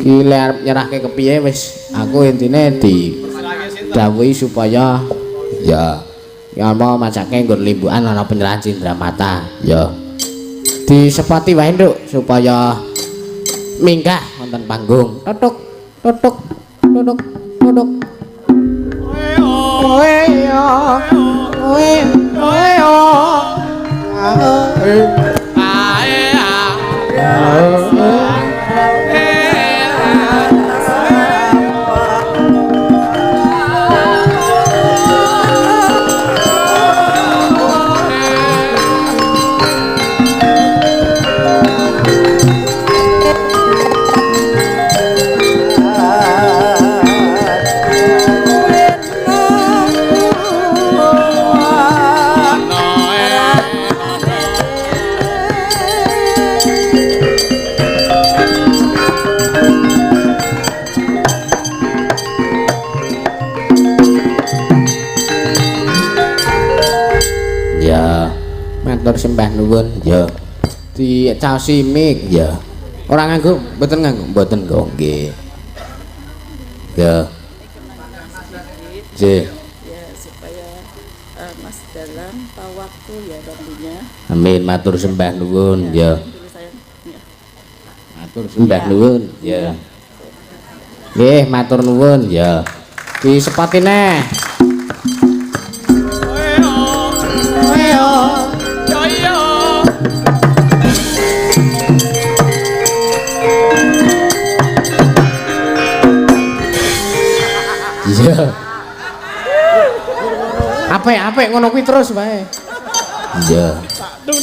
Iki le arep nyerahke kepiye wis aku intine didhawuhi supaya ya ya mau macake nggon limbukan ana penyerahan cindramata. Ya. Disepati wae, Nduk, supaya minggah wonten panggung. Tutuk, tutuk, tutuk, tutuk. Oe yo. Oe, oe yo. Ae a. Ya, matur sembah nuwun. Ya. Dicaosi mik. Ya. Ora nganggo, mboten nganggo, mboten kok nggih. Ya. Nggih. Ya supaya Mas Dalang tahu waktu ya tentunya. Amin, matur sembah nuwun. Ya. Dulu saya ya. Matur sembah nuwun. Ya. Nggih, matur nuwun. Ya. Disepati neh. Iya. Apik-apik ngono kuwi terus wae. Iya.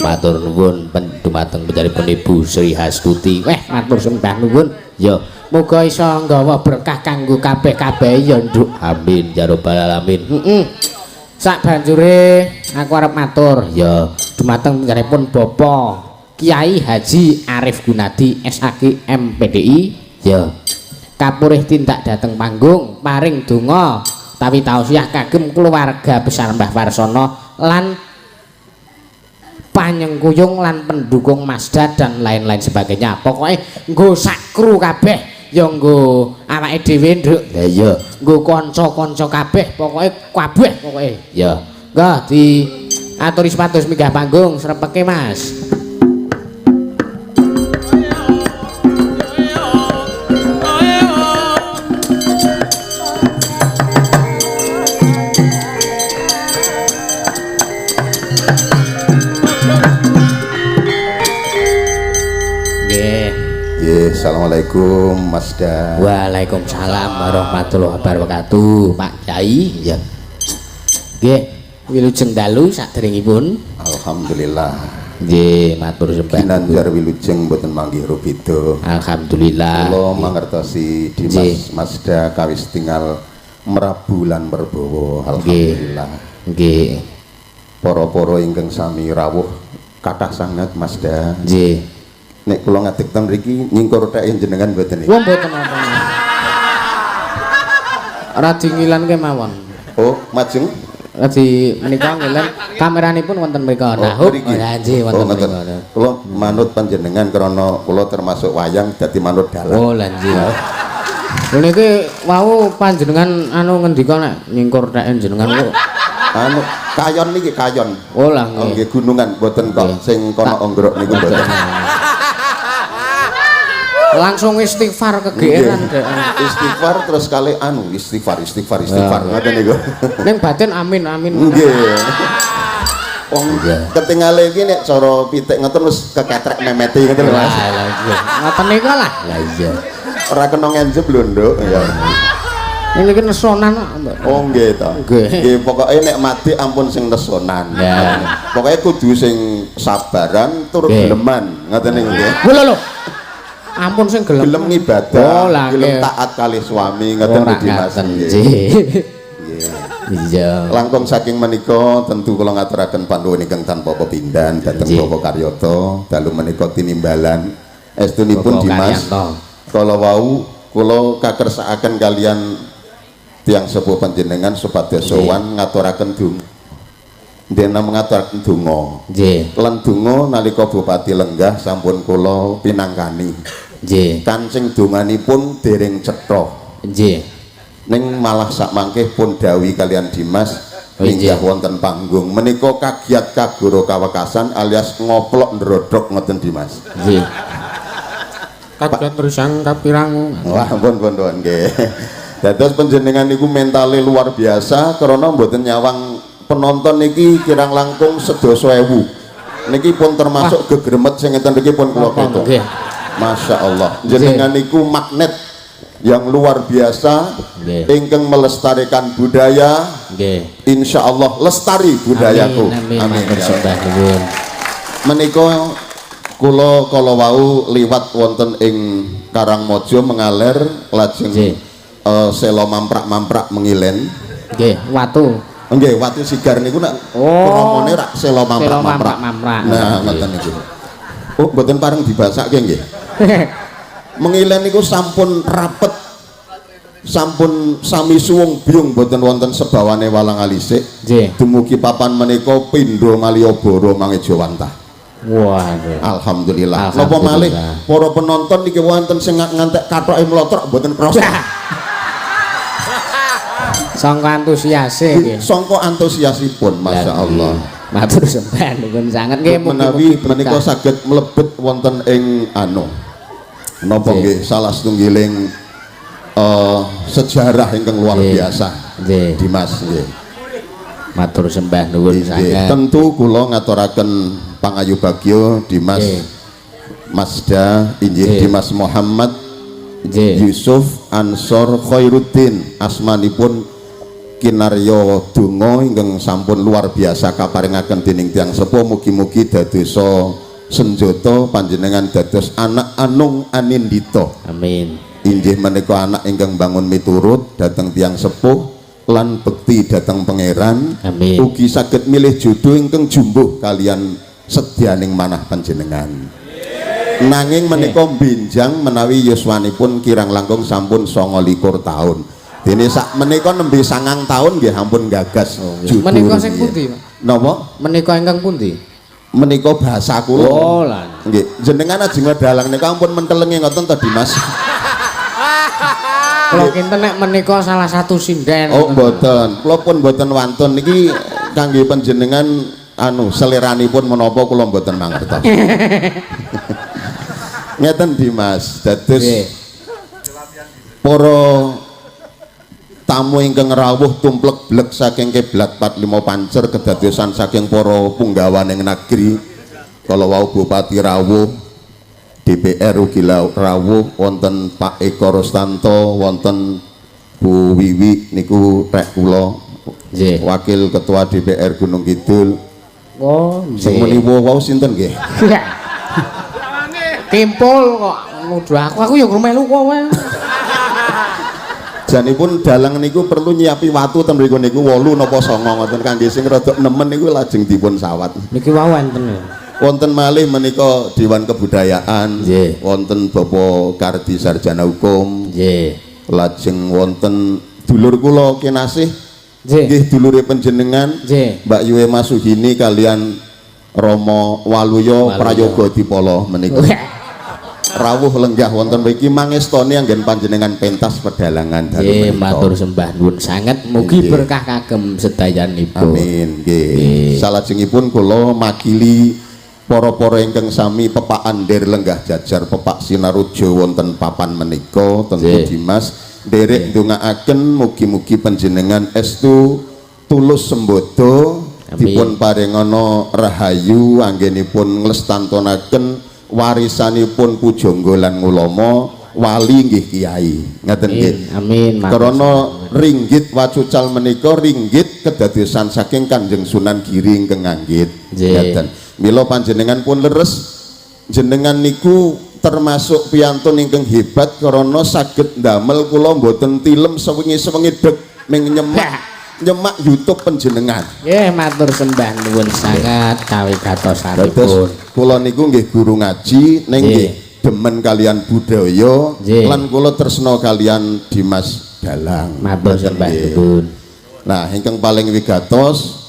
Matur nuwun dumateng panjenenganipun Ibu Sri Hastuti. Weh, matur sembah nuwun. Ya, muga iso nggawa berkah kanggo kabeh-kabeh ya, Nduk. Amin ya rabbal alamin. Heeh. Sak banjure aku arep matur ya dumateng panjenenganipun Bapak Kiai Haji Arif Gunadi SAG MPDI ya. Kapurih tindak dateng panggung paring donga tawi tausiah kagem keluarga besar Mbah Warsono lan panyengkuyung lan pendukung Mazda dan lain-lain sebagainya. Pokoke nggo sak kru kabeh ya nggo awake dhewe, Nduk. Lah iya, nggo kanca-kanca kabeh, pokoke kabeh pokoke. Ya. Nggo diaturi supados minggah panggung srepeke, Mas. Nggih. Nggih, assalamualaikum Mas Dan. Waalaikumsalam warahmatullahi wabarakatuh, Pak Kyai. Ya. Nggih, wilujeng dalu saderengipun. Alhamdulillah. Nggih, matur sembah. Ginanjar wilujeng mboten manggih rubeda. Alhamdulillah. Kula mangertosi Dimas Mazda kawis tinggal Merabu lan Merbawa. Alhamdulillah. Nggih. Para-para ingkang sami rawuh kathah sanget Mas Da. Nggih. Nek kula ngadeg ten mriki nyingkur theke jenengan mboten iki. Wong mboten apa. Radi ngilan kemawon. Oh, majeng. Radi menika ngilan kameranipun wonten mriku. Nah, Oh, mriki. oh, nggih wonten Oh, ngoten. mriku. Kula manut panjenengan krana kula termasuk wayang dadi manut dalang. Oh, lha nggih. Lho niki wau panjenengan anu ngendika nek nyingkur theke jenengan kok. Anu kayon niki kayon. Oh lah Oh, nggih. nggih gunungan mboten kok Nggih. sing kono onggrok niku mboten. Langsung istighfar kegeeran dek. Istighfar terus kali anu istighfar istighfar istighfar ngoten niku. Ning batin amin amin. Nggih. Wong ketingale iki nek cara pitik ngoten wis keketrek memeti ngoten lho Mas. Lah iya. Ngoten niku lah. Lah iya. Ora kena ngenjep lho, Nduk. Ya. Ini iki nesonan kok, Mbak. Oh nggih to. Nggih. Nggih pokoke nek mati ampun sing nesonan. Ya. Pokoke kudu sing sabaran tur Nggih. geleman ngoten niku nggih. Lho lho. Ampun sing gelem. Gelem ngibadah, Oh, lah, gelem nggih. taat kali suami ngoten Ora lho Dimas. ngaten, Nggih. nggih. Nggih. Iya. Langkung saking menika tentu kula ngaturaken panuwun ingkang tanpa pepindhan dhateng Nggih. Bapak Karyoto dalu menika tinimbalan estunipun Bapak Dimas. Karyanto. Kala wau kula kakersakaken kalian tiyang sepuh panjenengan supados sowan ngaturaken donga. Dene ngaturaken donga. Nggih. Lan donga nalika Bupati lenggah sampun kula pinangkani. Nggih. Kancing donganipun dereng cetha. Nggih. Ning malah sakmangke pun dawuhi kalian Dimas Oh, minggah nggih. Wonten panggung. Menika kagiat kagoro kawekasan alias ngoplok ndrodhok ngoten, Dimas. Nggih. Kagiat risang kapirang. Wah, pun pun pun nggih. Dados panjenengan niku mentale luar biasa krana mboten nyawang penonton niki kirang langkung 10.000. Niki pun termasuk gegremet sing ngeten niki pun kula ketung. Nggih. Masya Allah. Jenengan niku magnet yang luar biasa ingkang melestarikan budaya. Nggih. Insya Allah lestari budayaku. Amin, amin. Matur Ya. sembah nuwun. Menika kula kala wau liwat wonten ing Karangmojo Mengaler, lajeng selo mamprak-mamprak Mengilen. Nggih, watu. Nggih, watu sigar niku nak Oh. kramane rak selo mamprak-mamprak. Mamprak-mamprak. Nah, ngoten niku. Oh, mboten pareng dibasake nggih. Mengilen niku sampun rapet. Sampun sami suwung biyung, mboten wonten sebawane walang alisik. Nggih. Dumugi papan menika pindha Malioboro Mangejawantah. Waduh. Alhamdulillah. Napa malih Alhamdulillah. para penonton niki wonten sing ngantek kathoke mlotrok mboten krasa. Sangka antusiase nggih. Sangka antusiasipun, Masya Allah. Matur sembah nuwun sanget nggih, Menawi mugi-mugi menika berkah. Saged mlebet wonten ing anu napa nggih salah setunggiling sejarah ingkang luar biasa. Nggih. Dimas, nggih. Matur sembah nuwun Nggih. sanget. Tentu kula ngaturaken pangayu bagyo Dimas Mazda inggih Dimas Muhammad Yusuf Ansor Khairuddin, asmanipun kinarya donga ingkang sampun luar biasa kaparingaken dening tiyang sepuh. Mugi-mugi dadosa senjata panjenengan dados anak anung anindita. Amin. Inggih menika anak ingkang bangun miturut dhateng tiyang sepuh lan bekti dhateng Pangeran. Amin. Ugi saged milih jodoh ingkang jumbuh kalian sedyaning manah panjenengan. Nanging menika benjang menawi yuswanipun kirang langkung sampun 29 tahun. Dene sak menika nembe 9 tahun nggih ampun gagas jodoh. Menika sing Riyin. pundi, Pak? Napa? Menika ingkang pundi? Menika bahasa kula. Oh, lan. Nggih, jenengan ajeng dalang nika ampun mentelengi ngoten to, Dimas. Kula kinten nek menika salah satu sinden. Oh, mboten. Kula pun mboten wantun niki kangge panjenengan anu seleranipun menapa kula mboten mangertos. Ngeten, Dimas, dados para tamu ingkang rawuh tumplek blek saking kiblat 45 pancer kedadosan saking para punggawaning negeri, kala wau Bupati rawuh, DPR ugi rawuh, wonten Pak Eko Rustanto, wonten Bu Wiwi niku rek kula, Wakil Ketua DPR Gunung Kidul. Oh, Sing muni wau sinten nggih? Kimpul kok nuduh aku ya melu kowe. Janipun dalang niku perlu nyiapi watu ten mriku niku 8 napa 9 ngoten kangge sing rada nemen niku lajeng dipun sawat. Niki wau enten ya. Wonten malih menika Dewan Kebudayaan, wonten Bapak Kardi Sarjana Hukum, lajeng wonten dulur kula kinasih, nggih dulure panjenengan, Mbak Yue Masuhini kalian Romo Waluyo Waluyo. Prayoga Dipolo menika rawuh lenggah wonten mriki mangestoni anggen panjenengan pentas pedalangan dalu Nggih, menika. matur sembah nuwun sanget, mugi berkah kagem sedayanipun. Amin, nggih. Salajengipun kula makili para-para ingkang sami pepakan der lenggah jajar pepak sinaruja wonten papan menika, tentu Dimas nderek ndongaaken mugi-mugi panjenengan estu tulus sembodo Amin. dipun paringana rahayu anggenipun nglestantonaken warisanipun pujangga lan ngulama, wali nggih kiai, ngaten nggih. Amin. Amin. Matur Krana ringgit wacucal menika ringgit kedadosan saking Kanjeng Sunan Giri ingkang nganggit. Ngaten. Mila panjenengan pun leres, jenengan niku termasuk piantun ingkang hebat krana saged ndamel kula mboten tilem sewengi-sewengi dek ming nyemak nyemak YouTube panjenengan. Nggih, matur sembah nuwun sanget Dados kawigatosanipun. Kula niku nggih guru ngaji ning nggih demen kalian budaya lan kula tresna kalian Dimas Dalang. Matur Ngoten sembah nggih. nuwun. Nah, ingkang paling wigatos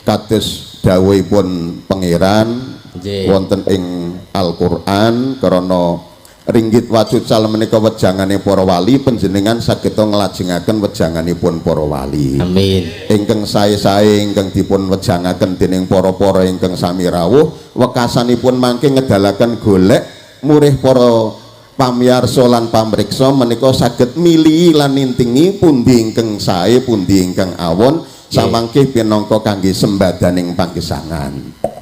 kados dawuhipun Pangeran wonten ing Al-Qur'an krana Ringgit wacucal menika wejangane para wali, panjenengan saged nglajengaken wejanganipun para wali. Amin. Ingkang sae-sae ingkang dipun wejangaken dening para-para ingkang sami rawuh, wekasanipun mangke ngedalaken golek murih para pamiyarsa lan pamriksa menika saged milihi lan nintingi pundi ingkang sae, pundi ingkang awon, samangke pinangka kangge sembadaning panggesangan.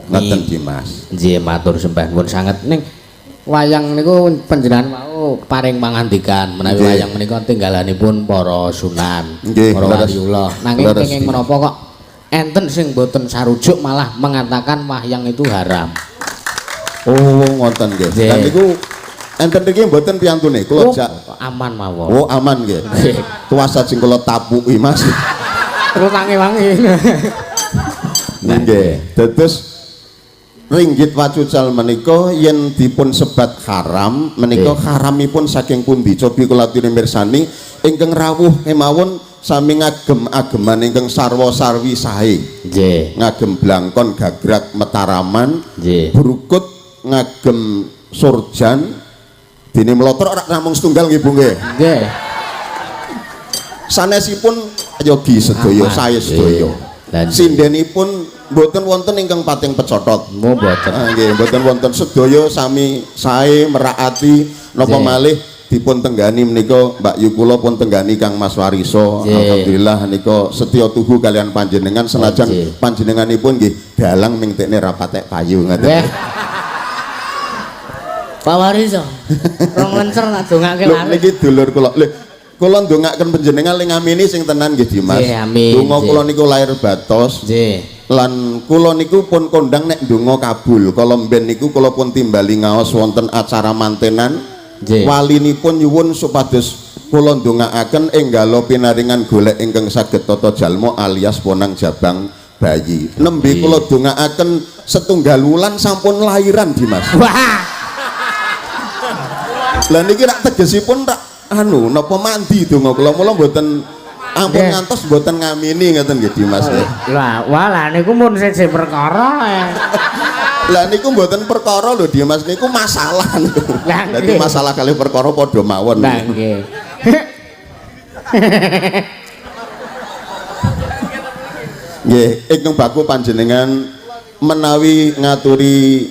Ngoten, Dimas. Nggih, matur sembah nuwun sanget. Ning wayang niku panjenengan wau paring pangandikan menawi wayang menika tinggalanipun para sunan, para waliullah. Nanging kenging menapa kok enten sing boten sarujuk malah mengatakan wayang itu haram. Oh, ngoten nggih. Lah niku enten mriki mboten piyantune? Kula Oh, jak aman mawon. Oh, aman nggih. Tuwas ajeng kula tapuki, Mas. Terus wangi-wangi. Nggih. Dados ringgit wacucal menika yen dipun sebat haram menika haramipun saking pundi? Cobi kula aturi mirsani ingkang rawuh kemawon sami ngagem ageman ingkang sarwa-sarwi sae. Ngagem blangkon gagrak metaraman, brukut ngagem surjan, dene mlotrok rak namung setunggal nggih Bu nggih. Nggih. Sanesipun yogi sedaya, sae sedaya. Sindenipun mboten wonten ingkang pating pecotot. Mo mboten. Ah, nggih, mboten wonten, sedaya sami sae meraati napa malih dipun tenggani menika Mbak Yu kula pun tenggani Kang Mas Wariso. Alhamdulillah nika setya tuhu kalian panjenengan senajan panjenenganipun nggih dalang ming tekne ra patek payu ngoten. Nggih. Pak Wariso. Rong lencer tak dongake Lho laris. niki dulur kula. Lho kula ndongaaken panjenengan ling ngamini sing tenan nggih Dimas. Nggih, amin. Donga kula niku lahir batos. Nggih. Lan kula niku pun kondang nek ndonga kabul. Kala mben niku kula pun timbali ngaos wonten acara mantenan. Nggih. Walinipun nyuwun supados kula ndongaaken enggalo pinaringan golek ingkang saged tata jalma alias ponang jabang bayi. Nembe kula dongaaken setunggal wulan sampun lahiran Dimas. Wah. Lah niki rak tegesipun rak anu napa mandi donga kula, mula mboten ampun ngantos mboten ngamini ngoten nggih Dimas nggih. Lah, wah lah niku mun siji perkara. Lah niku mboten perkara lho Dimas, niku masalah niku. Lah, Dadi nggih. masalah kali perkara padha mawon. Lah nggih. Nggih, ingkang baku panjenengan menawi ngaturi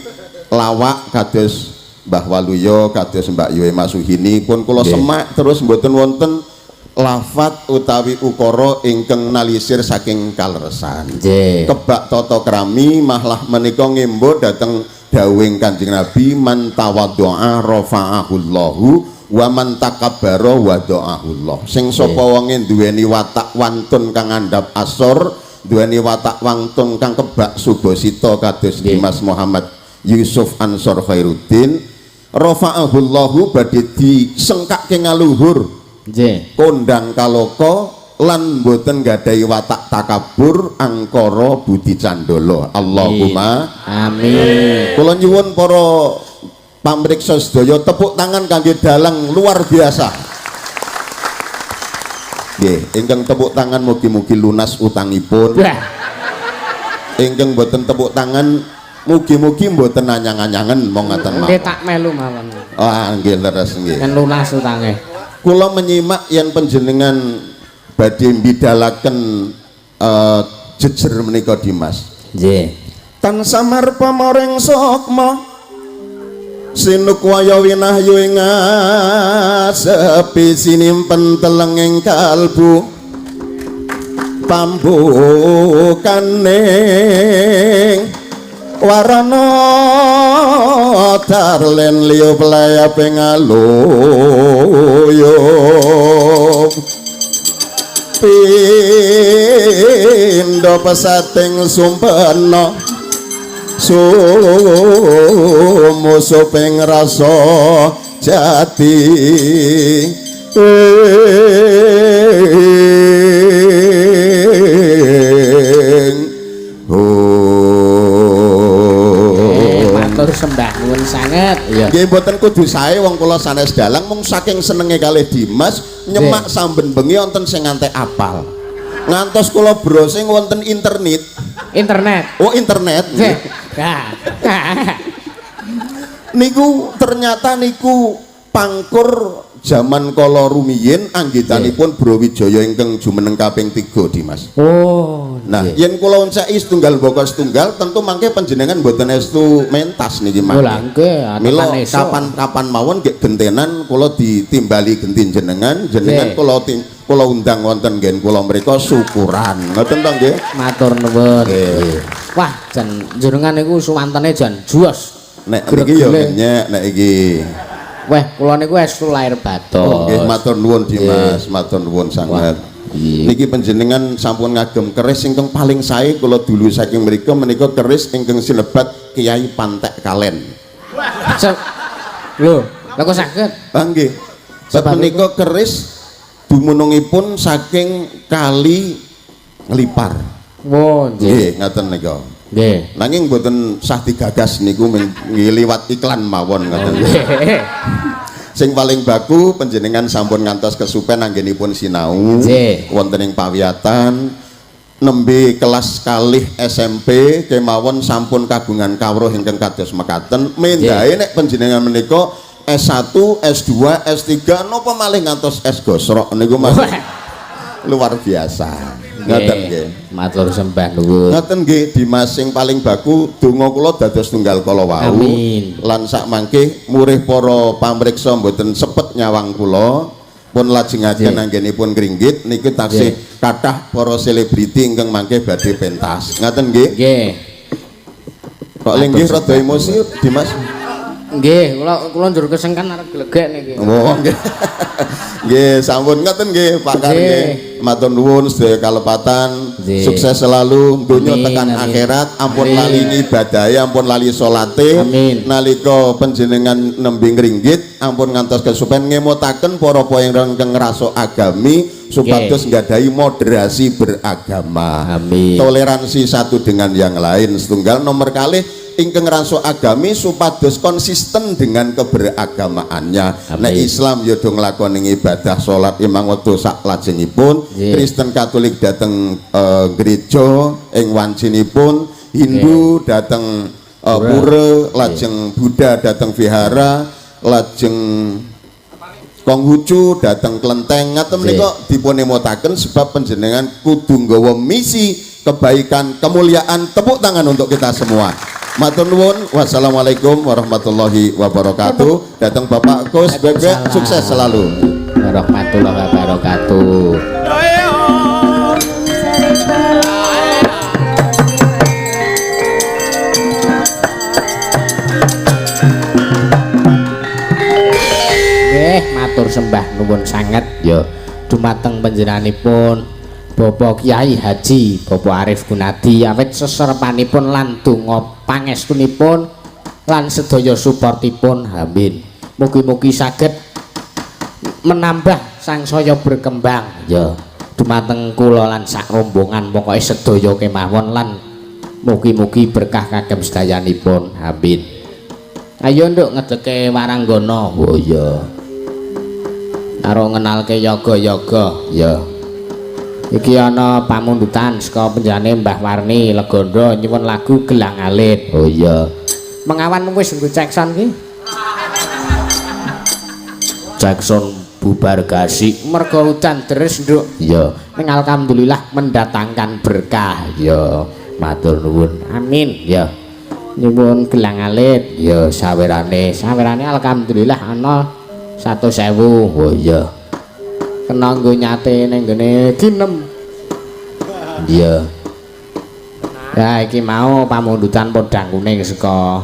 lawak kados Mbah Waluyo, kados Mbak Yue Masuhini pun kula semak terus mboten wonten lafat utawi ukara ingkang nalisir saking kaleresan. Kebak tata krami mahlah menika ngembo dhateng dawuhing Kanjeng Nabi man tawadhu'a rafa'ahullahu wa man takabbara wada'ahullah. Sing sapa wonge duweni watak wantun kang ngandhap asor, duweni watak wantun kang kebak subasita kados Dimas Muhammad Yusuf Ansor Khairuddin, rafa'ahullahu badhe disengkake ngaluhur. Kondang kaloka lan mboten gadahi watak takabur angkara budi candala. Allahumma amin. Kula nyuwun para pamriksa sedaya tepuk tangan kangge dalang luar biasa. Nggih, ingkang tepuk tangan mugi-mugi lunas utangipun. Wah. Ingkang mboten tepuk tangan mugi-mugi mboten anyang-anyangen mong ngaten mawon. Nggih tak melu mawon. Ah nggih leres nggih. Yen lunas utange. Kula menyimak yen panjenengan badhe mbidalaken jejer menika Dimas. Nggih. Tan samar pamoring sukma sinukwaya winahyu ing asepi sinimpen telenging kalbu pambukaning warana darlen liya playaping aluyup pindha pesating sumpena sumusuping rasa jati. Matur sembah nuwun sanget. Iya. Nggih mboten kudu sae wong kula sanes dalang mung saking senenge kalih Dimas nyemak samben bengi wonten sing ngantek apal. Ngantos kula browsing wonten internet. Internet. Oh, internet. Nggih. Nah. Niku ternyata niku Pangkur jaman kala rumiyin anggitanipun Brawijaya ingkang jumeneng kaping 3, Dimas. Oh, Nah, yen kula onceki setunggal mbaka setunggal tentu mangke panjenengan mboten estu mentas niki mangke. Lha nggih, Mila kapan-kapan mawon nggih gentenan kula ditimbali genti jenengan, jenengan kula kula undang wonten nggen kula mriku syukuran. Ngoten to nggih? Matur nuwun. Wah, jan jenengan niku suwantene jan juos. Nek niki ya ngenyek nek iki. Wah, kula niku estu lahir batos. Oh, nggih, matur nuwun Dimas, matur nuwun sanget. Niki panjenengan sampun ngagem keris ingkang paling sae kula dulu saking mriku menika keris ingkang sinebat Kiai Pantek Kalen. Lho, lha kok saged? Ah nggih. Sebab menika keris dumunungipun saking kali Nglipar. Oh, nggih. Nggih, ngaten nika. Nggih. Nanging mboten sah digagas niku liwat iklan mawon ngaten. Sing paling baku panjenengan sampun ngantos kesupen anggenipun sinau wonten ing pawiyatan nembe kelas kalih SMP kemawon sampun kagungan kawruh ingkang kados mekaten mendahe nek panjenengan menika S1, S2, S3 napa malih ngantos S gosrok niku mas luar biasa. Ngaten nggih. Matur sembah nuwun. Ngaten nggih Dimas sing paling baku donga kula dados tunggal kala wau. Amin. Lan sak mangke murih para pamriksa mboten sepet nyawang kula pun lajengaken anggenipun ngringgit niki taksih kathah para selebriti ingkang mangke badhe pentas. Ngaten nggih. Nggih. Kok lenggih rada emosi Dimas? Nggih, kula njur kesengkan arep glegek niki. Oh, nggih. Nggih, sampun ngoten nggih Pak Kar nggih. Matur nuwun sedaya kalepatan, sukses selalu donya tekan akhirat, ampun lali ngibadahe, ampun lali salate. Nalika panjenengan nembe ngringgit, ampun ngantos kesupen ngemutaken para ingkang ngrasuk agami supados nggadahi moderasi beragama. Amin. Toleransi satu dengan yang lain. Setunggal nomor kalih ingkang ngrasuk agami supados konsisten dengan keberagamaannya. Nek Islam ya do nglakoni ibadah salat limang wektu sak lajengipun, Kristen Katolik dateng gereja ing wancinipun, Hindu dateng pura, lajeng Buddha dateng vihara, lajeng Konghucu dateng klenteng. Ngaten menika dipun emutaken sebab panjenengan kudu nggawa misi kebaikan, kemuliaan. Tepuk tangan untuk kita semua. Matur nuwun. Wassalamualaikum warahmatullahi wabarakatuh. Datang Bapak Kus Bebek, sukses selalu. Warahmatullahi wabarakatuh. Nggih, matur sembah nuwun sanget ya dumateng panjenenganipun Bapak Kiai Haji Bapak Arif Gunadi awit seserpanipun lan donga pangestunipun lan sedaya suportipun. Amin. Mugi-mugi saged menambah sangsaya berkembang ya dumateng kula lan sak rombongan pokoke sedaya kemawon lan mugi-mugi berkah kagem sedayanipun. Amin. Ayo nduk ngedeke waranggana. Oh iya. Karo ngenalke yoga-yoga ya. Iki ana pamundutan saka penjane Mbah Warni Legondo nyuwun lagu Gelang Alit. Oh iya. Mengawan wis nggo Jackson ki. Jackson bubar gasik mergo udan deres nduk. Iya. Ning alhamdulillah mendatangkan berkah. Ya, matur nuwun. Amin. Ya. Nyuwun Gelang Alit. Ya sawerane. Sawerane alhamdulillah ana 100.000. Oh iya. Kena nggo nyate ning gone ginem. Iya. Ya iki mau pamundutan podang kuning saka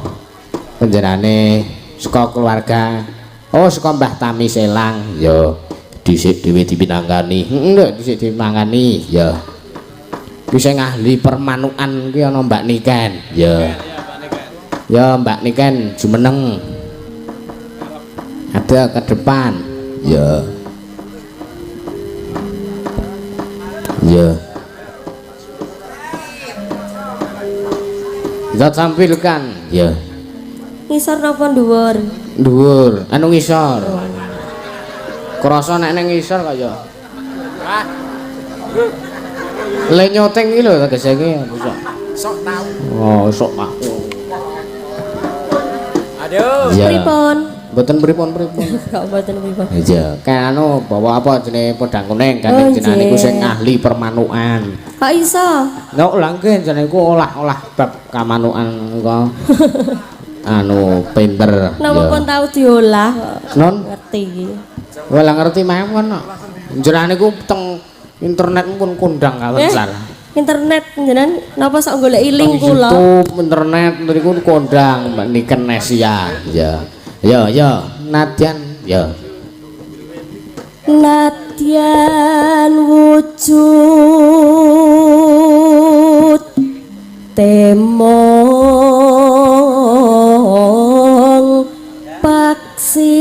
panjenengane saka keluarga. Oh saka Mbah Tami Selang. Ya dhisik dhewe dipinangkani. Heeh nduk dhisik dipinangkani. Ya. Ki sing ahli permanukan ki ana Mbak Niken. Ya. Ya Mbak Niken jumeneng. Ada ke depan. Ya. Ya. Kita tampilkan. Ya. Ngisor napa dhuwur? Dhuwur, anu ngisor. Krasa nek ning ngisor kaya. Le nyoting iki lho tegese iki sok tau. Oh, sok aku. Aduh. Ya. Pripun? mboten pripun-pripun. Kok mboten pripun. Iya, kae anu bawa apa jenenge podang kuning gandeng Oh, jenengan niku nggih. sing ahli permanukan. Kok iso? Nek lha nggih jenengan iku olah-olah bab kamanukan kok. Anu pinter. Napa pun tau diolah kok Non, ngerti iki. wala ngerti mawon kok. Jenengan niku teng internet pun kondang kawentar. Internet jenengan napa sok goleki link kula? YouTube, internet niku kondang Mbak Niken Nesia. Ya. Ya, ya, nadyan, ya. Nadyan wujud temong paksi.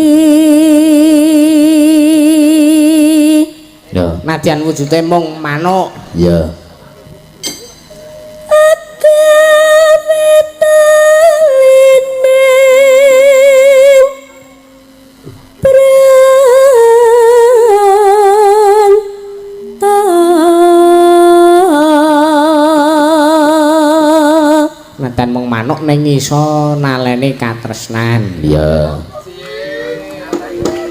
Ya, nadyan wujude mung manuk. Ya. Akawetalining pranta. Nadyan mung manuk ning iso naleni katresnan. Ya.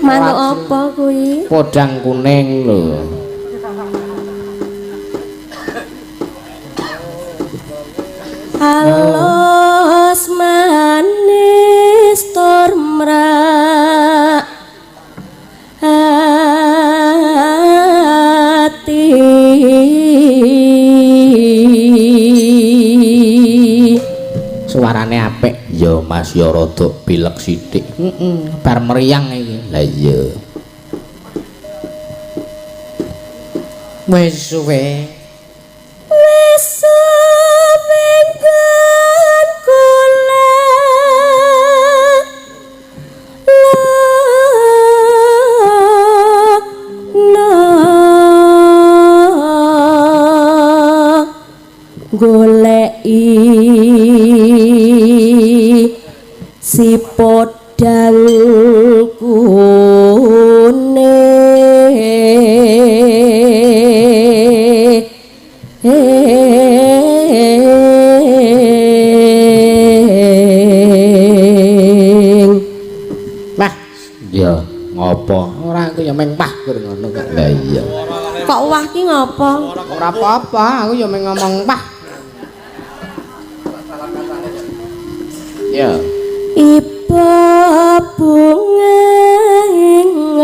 Manuk apa kuwi? Podang kuning lho. Alus manis tur mrak ati. Suarane apik. Ya Mas ya rada pilek sithik. Heeh, bar meriang iki. Lah iya. Wis suwe. Wis suwe nggon kula lana goleki si podang kuning. Wah, ya ngopo? Ora aku ya meng pah kur ngono kok. Lah iya. Kok wah ki ngopo? Ora apa-apa, aku ya meng ngomong pah. Ya. Iba bunga ing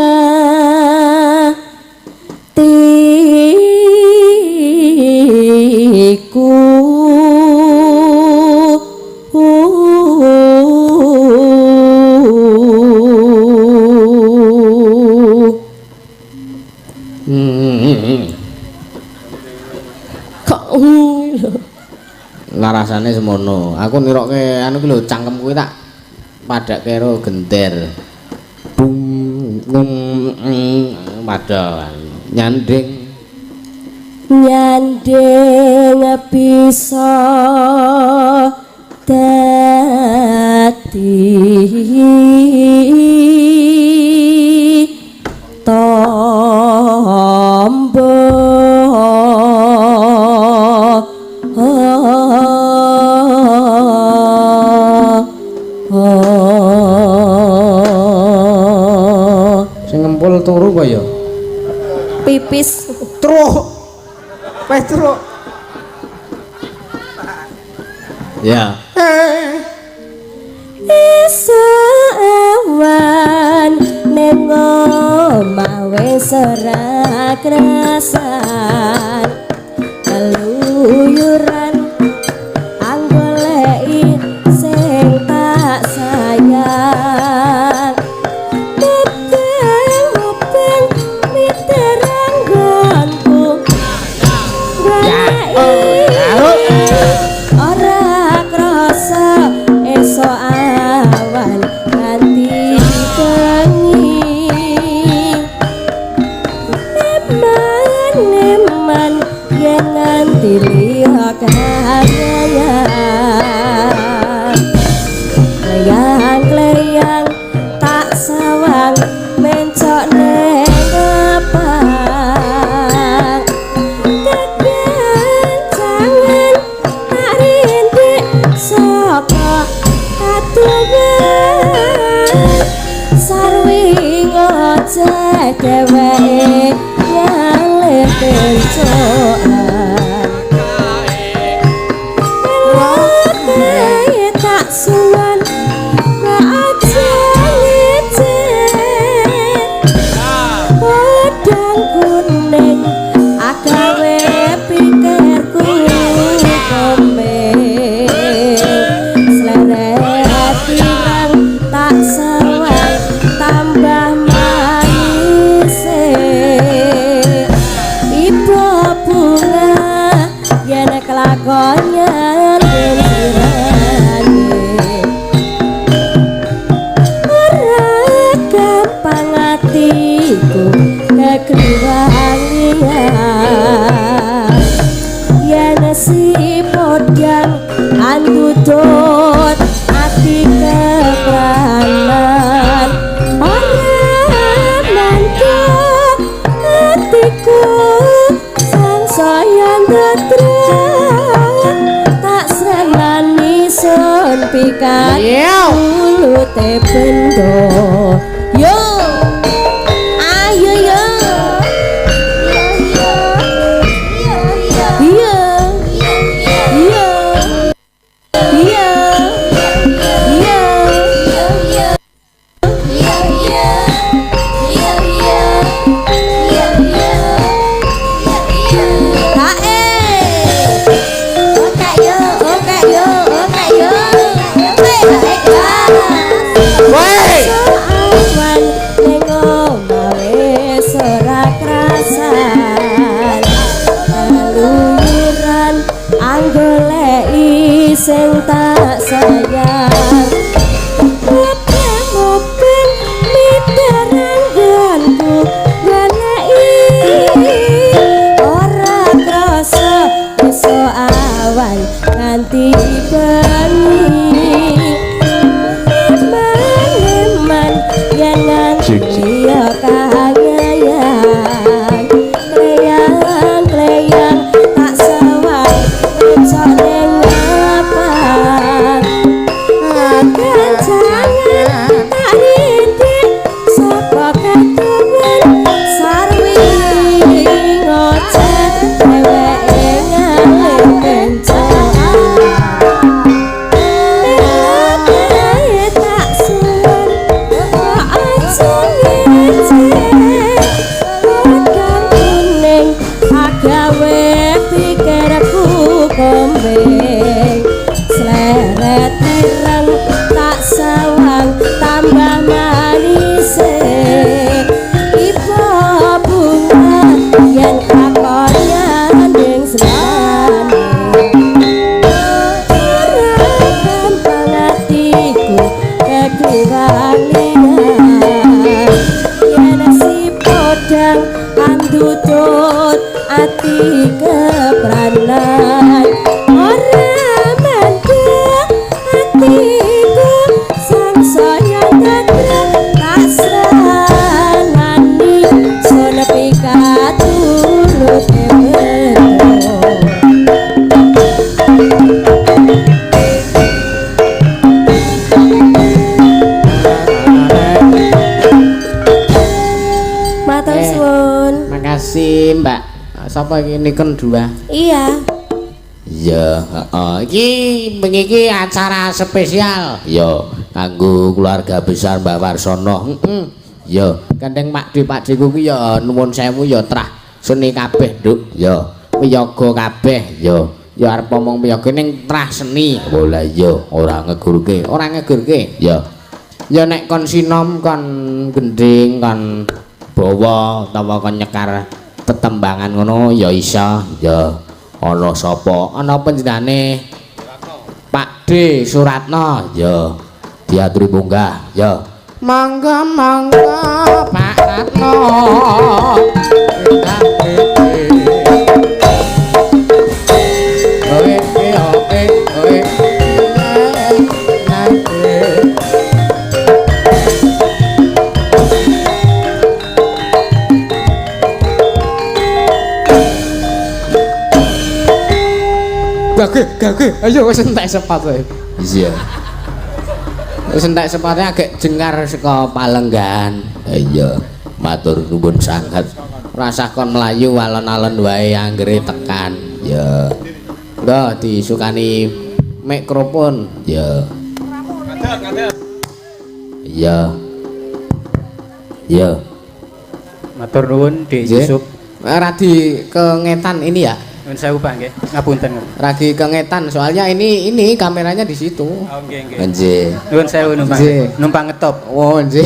atiku. Hmm. Kok lho. Larasane semono. Aku nirokke anu ki lho cangkem kuwi tak padhakke karo gender. Bung ngung padha nyanding. Nyanding bisa dadi tombo. Sing ngempul turu apa ya? Pipis. Truk. Wes truk. Ya. Esuk awan ning omah wis ora krasan keluyuran anggoleki sing tak sayang. Mubeng-mubeng miter anggonku goleki ora krasa esuk awan nganti bengi. Eman-eman yen nganti liya kaya kleyang-kleyang tak sawang mencok neng ngepang. Kekencangan tak rindik saka katungan dheweke ngalih pencokan. Late tak suwan aja ngece podang kuning agawe pikirku komeng sleret ireng tak sawang tambah manis ibu bunga yen kelakonnya ora gampang atiku kekliwangian yen si podang andutut ati kepranan ora mantuk atiku sangsaya ndadrak tak srenani sun pikat mulute bendo. Yo ayo yo iya iya iya iya Hae. Oke yo, oke yo, oke yo. Woi. Awan ning omah wis ora krasan. Keluyuran anggoleki sing tak sayang. Mopeng miteran-ganku goleki ora krasa iso awan nganti bengi. Eman-eman yen nganti ya kangayang kleyang-kleyang tak sawang becok ning ngapak. Kancangan tak rindik sapa ketuwun sarwi ngoceh dheweke ngalih kencokan. Late tak suwun kok aja ngece podang kuning agawe pikirku kombeng sleret ireng tak sawang tambah manis ibu bunga yen kakonya ning selane ora gampang atiku kekliwang-liyan yen si podang andutut ati kepranan ora mandek atiku sangsaya dadrak tak sranani sun pikatulute bendo. Matur suwun. Makasih, Mbak. Sapa iki Niken dua? Iya. Iya, heeh. Iki bengi iki acara spesial. Ya, kanggo keluarga besar Mbak Warsono. Heeh. Ya, gandeng Pak D Pak D ku ki ya nuwun sewu ya trah seni kabeh, Nduk. Ya, wiyaga kabeh. Ya, ya arep omong wiyaga ning trah seni. Oh lah iya, ora ngegurke, ora ngegurke. Ya. Ya nek kon sinom kon gendhing kon bawa utawa kon nyekar tetembangan ngono ya iso. Ya. Ana sapa? Ana panjenengane Pak D Suratno. Ya, diaturi munggah. Ya. Monggo monggo Pak Ratno. Oke oke oke. Gage gage ayo wis entek sepatu. Iya. Wis entek sepate agek jengar saka palenggan. Iya. Matur nuwun sanget. Rasah kon mlayu alon-alon wae anggere tekan. Ya. Nggo disukani mikrofon. Ya. Iya. Ya. Matur nuwun Dik Nggih. Yusuf. Radi kengetan ini ya. Nuwun sewu Pak nggih. Ngapunten. Radi kengetan soalnya ini kameranya di situ. Oh nggih nggih. Nggih. Nuwun sewu numpang. Nggih. Numpang ngetop. Oh, nggih.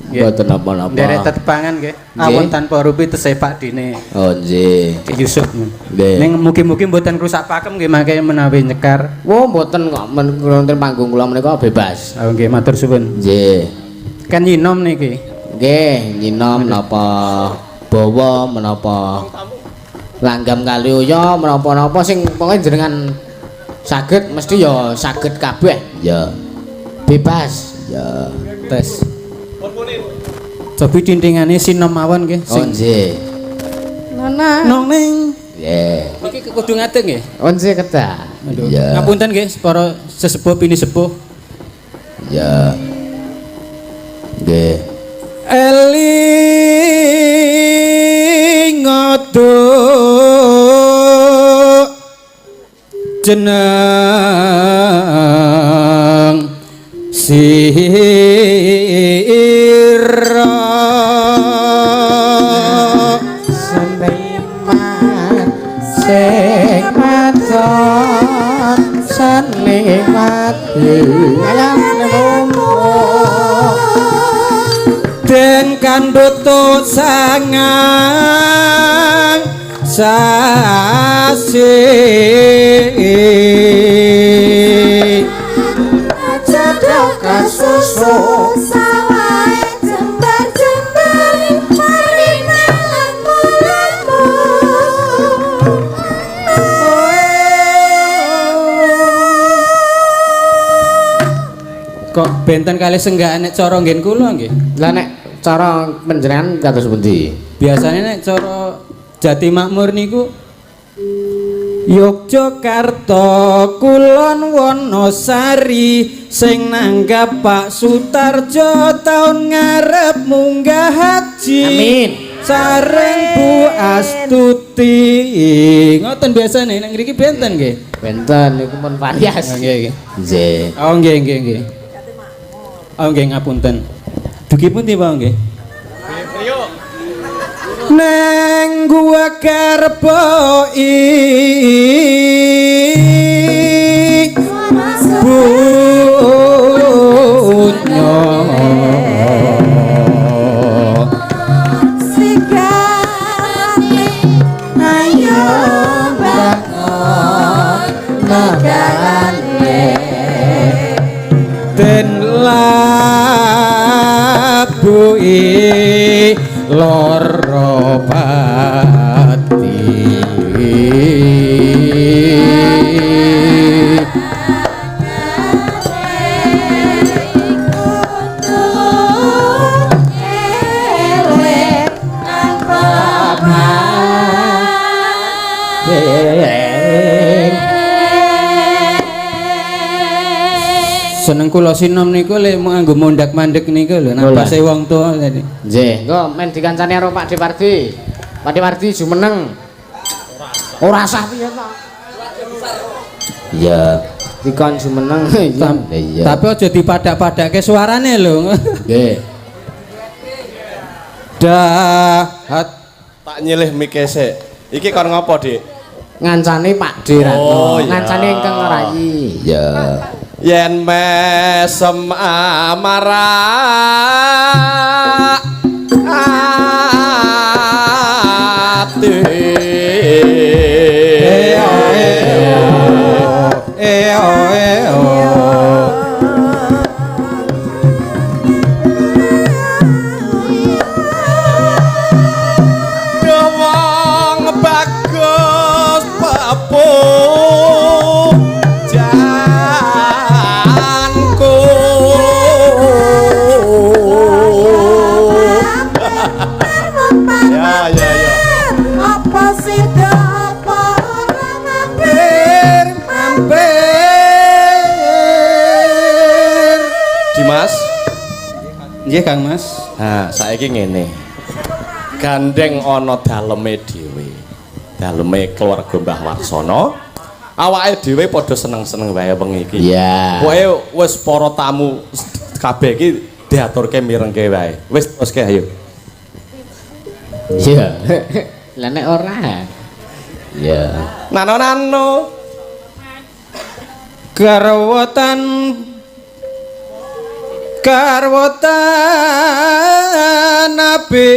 Nggih. Mboten napa-napa. Nderek tetepangan nggih. Nggih. Awon tanpa rupi tesih Pak Dine. Oh, nggih. Dik Yusuf. Nggih. Ning mugi-mugi mboten rusak pakem nggih mangke menawi nyekar. Wo mboten kok men wonten panggung kula menika bebas. Oh nggih matur suwun. Nggih. Kan nyinom niki. Nggih, nyinom napa bawa menapa langgam kali uya menapa-napa sing pokoke jenengan saged mesti ya saged kabeh. Ya. Bebas. Ya. Tes. Cobi tintingane sinom mawon nggih Oh sing nggih. Nana. nong ning. Nggih. Niki kudu ngadeg nggih. Oh nggih kedah. Aduh. Iya. Ngapunten nggih para sesepuh pini sepuh. Ya. Nggih. Eling ngoduk jeneng sira Seniman sing maton senimati ayam den kandhutu sangang sasi Aja do kesusu sawahe jembar-jembar marine lemu-lemu. Kok benten kali senggakan nek cara nggen kula nggih. Lah nek cara panjenengan kados pundi? Biasanya nek cara Jati Makmur niku Yogyakarta Kulon Wonosari sing nanggap Pak Sutarjo taun ngarep munggah haji. Amin. Sareng Bu Astuti. Ngoten biasane nek ngriki benten nggih. Benten niku pun varias. Oh, nggih nggih. Nggih. Oh nggih nggih nggih. Oh nggih ngapunten. Dugi pundi Pak nggih? Neng gua karbo bunyo Sigane ayo bangun negarane. Den labuhi loro pati. Eling nang Seneng kula sinom niku lek mau nganggo mondak-mandek niku lho napase wong tuwa tadi. Nggih, engko men dikancani karo Pak Dewardi. Pak Dewardi jumeneng. Ora sah piye to? Iya. Dikon jumeneng. Iya. Tapi aja dipadak-padake suarane lho. Nggih. Dahat Tak nyilih mike sik. Iki kon ngopo, Dik? Ngancani Pak D Ratno. Oh, iya. Ngancani ingkang ngerayi. Iya. Yen mesem amara ati. Eo eo. Wong bagus pepujanku. Ya ya ya. Apa sida apa ora mampir Mampir. Dimas, Nggih Kang Mas. Nah, saiki ngene. Gandeng ana daleme dhewe. Daleme keluarga Mbah Warsono. Awake dhewe padha seneng-seneng wae wengi iki. Iya. Pokoke wis para tamu kabeh iki diaturke mirengke wae. Wis teruske ayo. Iya. Lah nek ora. Iya. Nano nano. Garwatan garwatan nabi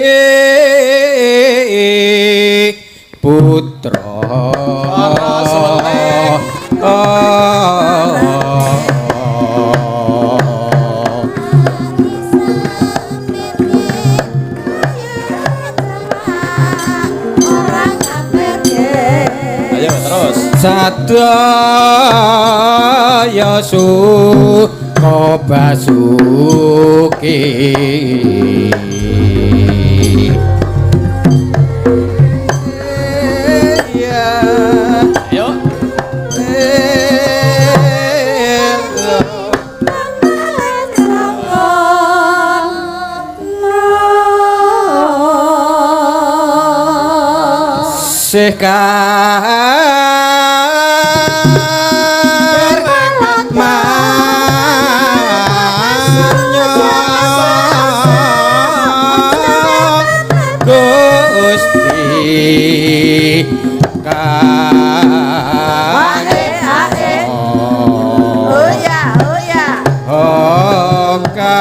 putra. Ayo terus. Sadaya suka basuki. Ayo. Sekar manyo Gusti kang Oh ya, oh ya. Oka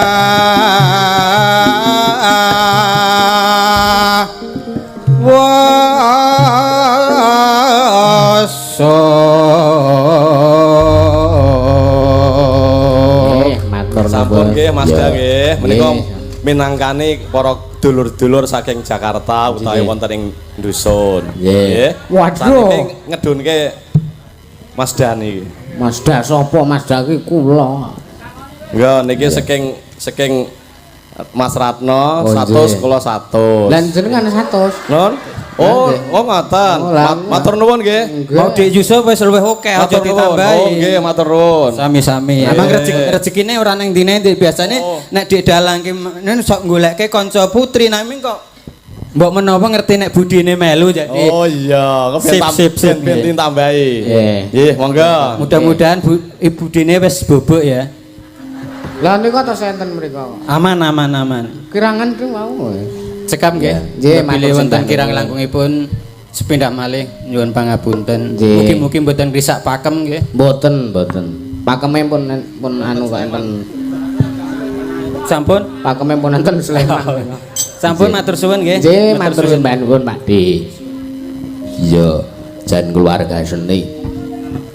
wasa. Matur Sampun nuwun. nggih Mas Iya. Da nggih. Menika Nggih. minangkani para dulur-dulur saking Jakarta utawi Nggih. wonten ing dusun. Nggih. Waduh. Saniki ngedunke Mas Dani iki. Mas Da sapa? Mas Da ki kula. Nggih niki saking Mas Ratno Oh, 100 nggih. kula 100. Lah jenengan 100. Nun? Oh, Nggih. oh ngoten. Oh, lah. Matur nuwun nggih. Nggih. Mau Dik Yusuf wis luwih akeh aja Matur nuwun. ditambahi. Oh nggih, matur nuwun. Sami-sami. Emang rezekine ora nang ndine ndi biasane Oh. nek Dik Dalang ki sok goleke kanca putri nanging kok mbok menawa ngerti nek budine melu jadi. Oh iya, kok Sip, sip, sip, ben nggih. ditambahi. Nggih. Nggih, monggo. Mudah-mudahan Ibu Dine wis bobok ya. Lah niku tos enten mriku. Aman aman aman. Kirangan ki mau. Cekap nggih. Nggih, Bilih matur wonten sembah kirang nuwun. langkungipun sepindah malih nyuwun pangapunten. Nggih. Mugi-mugi mboten risak pakem nggih. Mboten, mboten. Pakeme pun pun anu kok enten. Sampun. Pakeme pun enten Sleman. Sampun matur suwun nggih. Nggih, matur sembah nuwun Pak D. Iya, jan keluarga seni.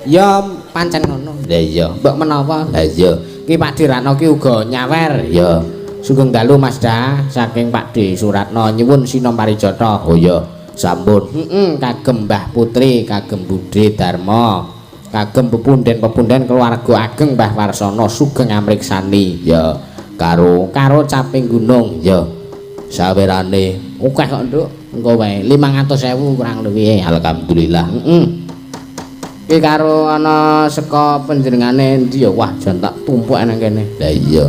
Ya pancen ngono. Lah iya, mbok menawa. Lah iya, ki Pak D Ratno ki uga nyawer. Ya. Sugeng dalu Mas Da saking Pak D Suratno nyuwun Sinom Parijata. Oh iya, sampun. Heeh, kagem Mbah Putri, kagem Budhe Darma, kagem pepunden-pepunden keluarga ageng Mbah Warsono sugeng amriksani. Ya, karo karo caping gunung. Ya. Sawerane akeh kok, Nduk. Engko wae 500.000 kurang luwih. Alhamdulillah. Heeh. Iki karo ana saka panjenengane endi ya? Wah, jan tak tumpuk nang kene. Lah iya.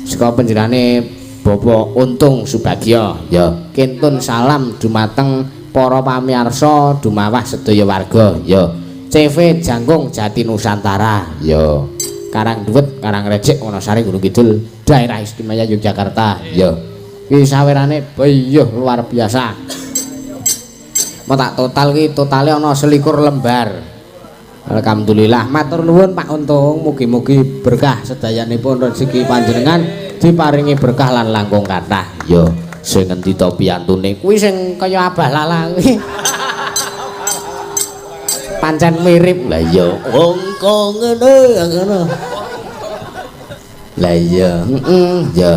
Saka panjenengane Bapak Untung Subagio. Ya, kintun salam dumateng para pamirsa dumawah sedaya warga. Ya. CV Jangkung Jati Nusantara. Ya. Karangduwet, Karangrecik, Wonosari, Gunung Kidul, Daerah Istimewa Yogyakarta. Ya. Iki sawerane bayuh luar biasa. Mau tak total ki totale ana 21 lembar. Alhamdulillah, matur nuwun Pak Untung, mugi-mugi berkah sedayanipun rezeki panjenengan diparingi berkah lan langkung kathah. Ya, sing ngendi to piyantune? Kuwi sing kaya Abah Lala kuwi. Pancen mirip. Lah iya, wong kok ngene ngono. Lah iya, heeh, ya.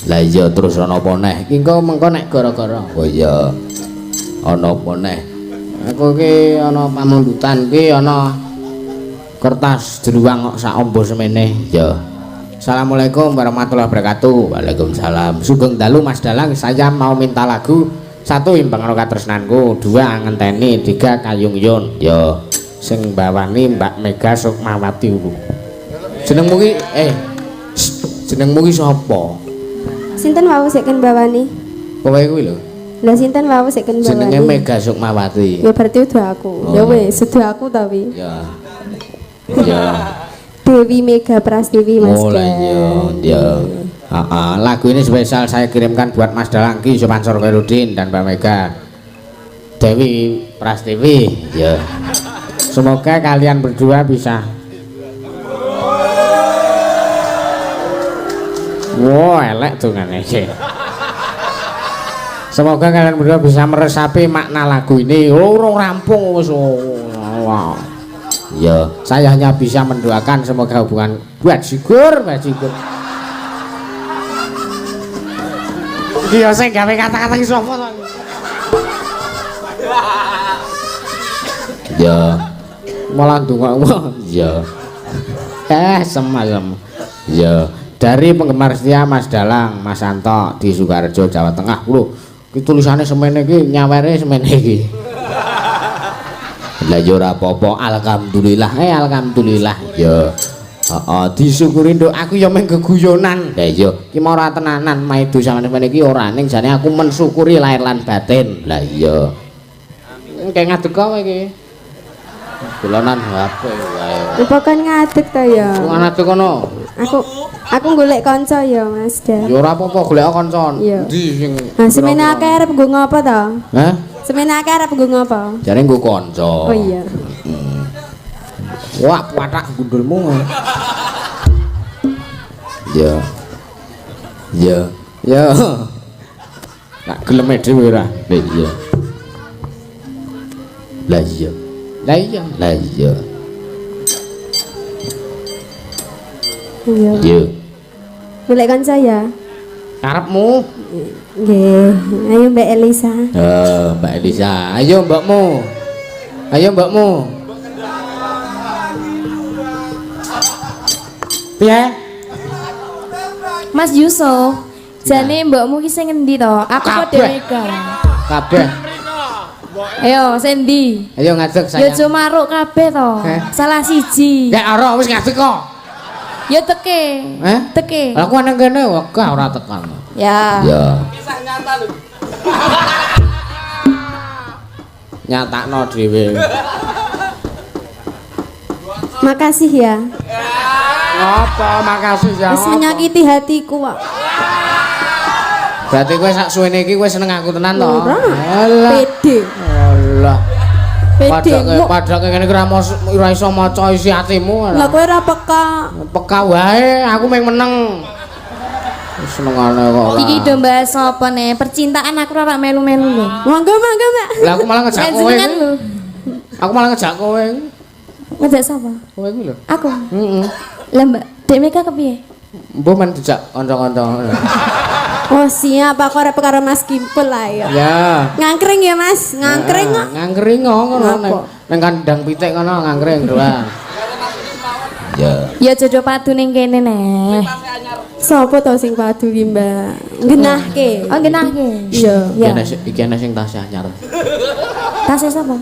Lah iya terus ana apa neh? Iki engko mengko nek gara-gara. Oh iya. Ana apa neh? Aku ki ana pamundutan ki ana kertas jeruang kok sak ombo semene. Ya. Assalamualaikum warahmatullahi wabarakatuh. Waalaikumsalam. Sugeng dalu Mas Dalang, saya mau minta lagu 1 Imbang Katresnanku, 2 Ngenteni, 3 Kayung Yun. Ya. Sing bawani Mbak Mega Sukmawati. Jenengmu ki jenengmu ki sapa? Sinten wau sik ken bawani? Kowe kuwi lho. Lah sinten wau sik ken bawani? Jenenge Mega Sukmawati. Ya berarti udah aku. Oh, Ya wis, udah aku tapi. Ya. Ya. Dewi Mega Prastiwi Mas. Oh lah iya, iya. Heeh, lagu ini spesial saya kirimkan buat Mas Dalang Ki Supansor Khairuddin dan Mbak Mega. Dewi Prastiwi. Ya. Semoga kalian berdua bisa. Wow, elek dongane iki. Semoga kalian berdua bisa meresapi makna lagu ini. Oh, urung rampung wis. Wow. Ya, saya hanya bisa mendoakan semoga hubungan bajigur, bajigur. Iki ya sing gawe kata-kata iki sapa to? Ya. Malah ndongakno. Ya. Semacam. Ya, dari penggemar setia Mas Dalang, Mas Anto di Sukoharjo, Jawa Tengah. Lho, iki tulisane semene iki nyawere semene iki. Lah ya ora apa-apa, alhamdulillah. Alhamdulillah. Ya. Heeh, disyukuri nduk, aku ya mung geguyonan. Lah iya, iki mau ora tenanan maido sampeyan iki ora ning jane aku mensyukuri lahir lan batin. Lah iya. Kayak ngadeg kowe iki. Dolanan HP wae. Apa kon ngadeg to ya? Ngadeg kono. Aku golek kanca ya Mas Dan. Ya ora apa-apa golek kanca. Endi sing Nah, semene akeh arep nggo ngopo to? Hah? Semene akeh arep nggo ngopo? Jare nggo kanca. Oh iya. Wah, patak gundulmu. Ya. Ya. Ya. Nak gelem dhewe ora? Lah iya. Lah iya. Lah iya. Lah iya. Iya. Iya. Golek kanca ya? Karepmu? Nggih. Ayo Mbak Elisa. Mbak Elisa. Ayo mbakmu. Ayo mbakmu. Piye? Mas Yusuf, jane mbokmu ki sing ngendi to? Aku kok dhewe gak. Kabeh. Ayo, sing ndi? Ayo ngadeg sayang. Ya aja maruk kabeh to. Salah siji. Ya ora wis ngadeg kok. Ya teke. Teke. Lah aku nang kene wegah ora tekan. Ya. Ya. Kisah nyata lho. Nyatakno dhewe. Makasih ya. Ngapa makasih ya? Wis menyakiti hatiku kok. Berarti kowe sak suwene iki kowe seneng aku tenan to? Alah. Pede. Alah. Pede. Padake ngene iki ora iso maca isi atimu. Lah kowe ora peka. Peka wae, aku mung meneng. Senengane kok ora. Iki do bahas apa ne? Percintaan aku ora melu-melu lho. Monggo monggo, Mbak. Lah aku malah ngejak kowe. Aku malah ngejak kowe. Ngejak sapa? Kowe kuwi lho. Aku. Heeh. Lah Mbak, Dek Mega kepiye? Mbok men dijak kanca-kanca. Oh siap, aku arep karo Mas Kimpul lah ya. Ya. Ngangkring ya Mas, ngangkring kok. Ngangkring ngono nang kandang pitik ngono ngangkring doang. Ya. Ya jodoh padu ning kene neh. Sopo to sing padu ki, Mbak? Genahke. Oh, genahke. Iya. Iki ana sing tasih anyar. Tasih sapa?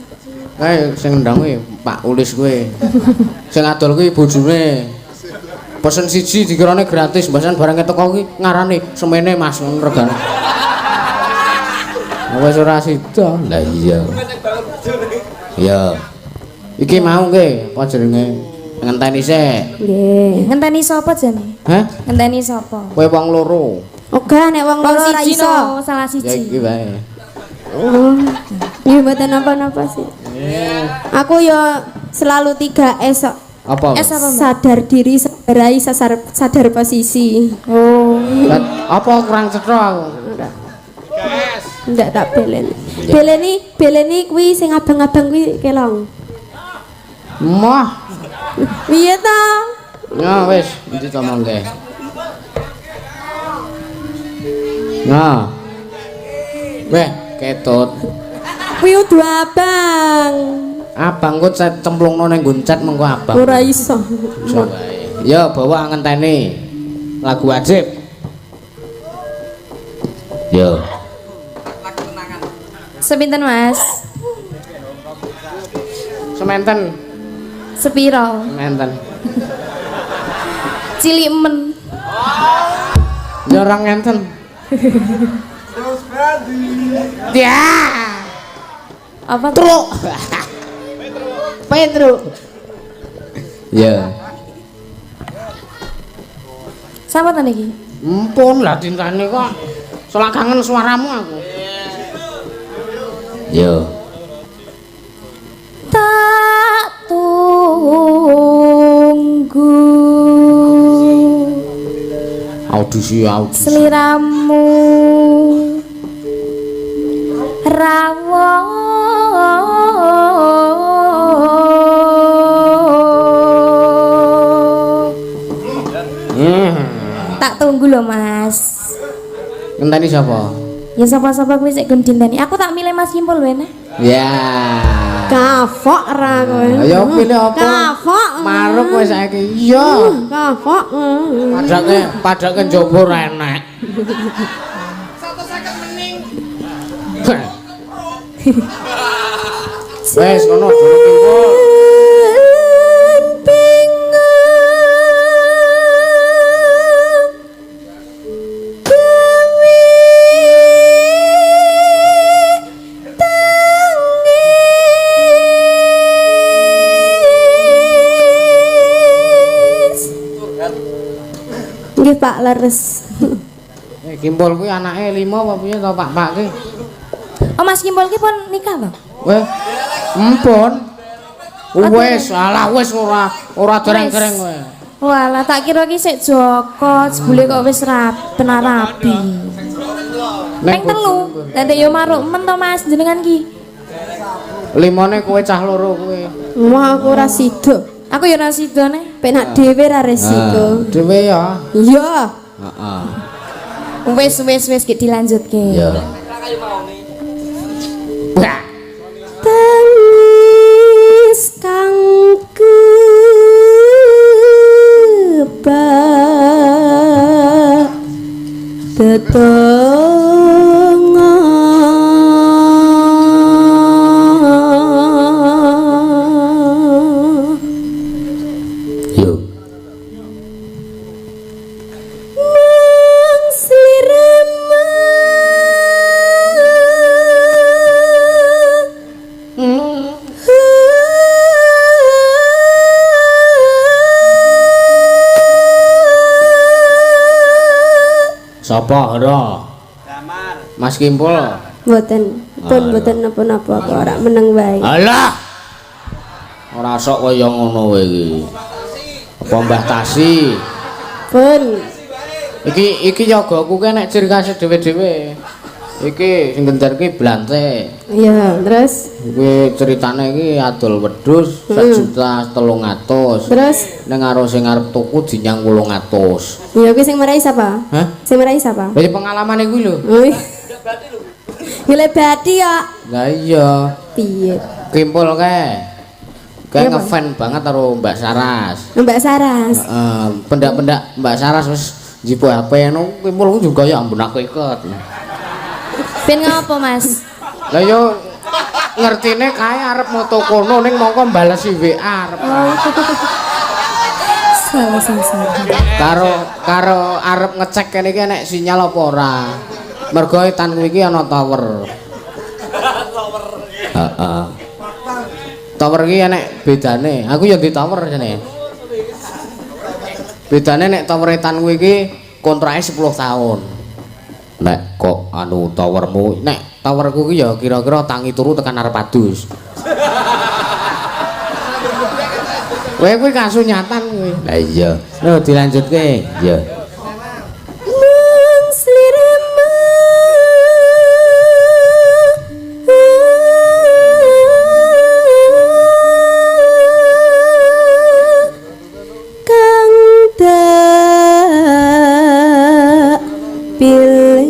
Kae sing ndang kuwi Pak Ulis kuwi. Sing adol kuwi bojone. Pesen siji dikirane gratis, mbasan barang teko kuwi ngarani semene Mas ngono regane. Wis ora sida. Lah iya. Iya. Iki mau nggih, apa jenenge? Ngenteni sik. Nggih. Ngenteni sapa jane? Hah? Ngenteni sapa? Kowe wong loro. Oga nek wong loro ora iso. Salah siji. Ya iki wae. Oh. Nggih mboten napa-napa sih. Aku ya selalu 3S kok. Apa? S apa, Mbak? Sadar diri, sadar sadar posisi. Oh. Apa kurang cetha aku? Ndak tak beleni. Beleni kuwi sing abang-abang kuwi kelong. Moh. Piye ta? Ya wis, iki ngomongke. Nah. Weh, ketut. Kuwi udu abang. Abang ku cemplungno ning nggon cat mengko abang. Ora iso. Iso wae. Ya bawa ngenteni lagu wajib. Yo. Sepinten, Mas? Sementen. Sepiro? Sementen. Cilik men. Ya ora ngenten. Ya. Apa? Truk. Petro. Ya. Sapa ta niki? Empun lah tintane kok. Selak kangen suaramu aku. Yo. Tak tunggu. Audisi audisi. Seliramu rawuh. Tak tunggu loh Mas. Ngenteni sapa? Ya sapa-sapa kuwi sik gendinteni. Aku tak milih Mas Kimpul wae nah. Ya. Kafok ra kowe. Ayo pilih apa? Kafok. Maruk kowe saiki. Iya. Kafok. Padake padake njaba ora enek. 150 mening. Wes ngono durung Kimpul. Nggih Pak leres. Kimpul kuwi anake 5 apa piye to Pak-pak ki? Oh Mas Kimpul ki pun nikah to? Weh. Empun. Wes, alah wis ora ora dereng-dereng kowe. Walah tak kira ki sik Joko, jebule kok wis tenan rabi. Ping 3. Lah yo maruk men to Mas jenengan ki. Limone kowe cah loro kowe. Wah aku ora sida. Aku ya ora sida neh. Penak dhewe ra resiko. Dhewe ya. Iya. Heeh. Wis wis wis ki dilanjutke. Iya. Tangis kang kebak tetonga. Yo. Mung sliramu Sapa ora? Mas Kimpul. Mboten, pun mboten napa-napa kok ora meneng wae. Alah. Ora sok kaya ngono kowe iki. Apa Mbah Tasi? Pun. Iki iki yagaku ki nek ciri khas dhewe-dhewe. Iki sing gender ki blante. Iya, terus iki ceritane iki adol wedhus 1.300.000. Terus ning karo sing arep tuku dinyang 800. Ya kuwi sing marai sapa? Hah? Sing marai sapa? Lha pengalamane kuwi lho. Golek bathi kok. Lah iya. Piye? Kimpul kae. Kae ngefan banget karo Mbak Saras. Mbak Saras. Heeh, pendak-pendak Mbak Saras wis njipuk HP ngono, Kimpul ku juga ya ampun aku iket. Ben ngopo, Mas? Lah yo ngertine kae arep moto kono ning mongko balesi WA arep. Salah salah. Karo karo arep ngecek kene iki nek sinyal apa ora. Mergo etan kuwi iki ana tower. Heeh. Tower iki enek bedane. Aku ya di tower jane. Bedane nek tower etan kuwi iki kontrake 10 tahun. Nek kok anu towermu, nek towerku ki ya kira-kira tangi turu tekan arep adus. Kowe kuwi kasunyatan kuwi. Lah iya. Lho dilanjutke. Iya. Mung sliramu kang dak pilih.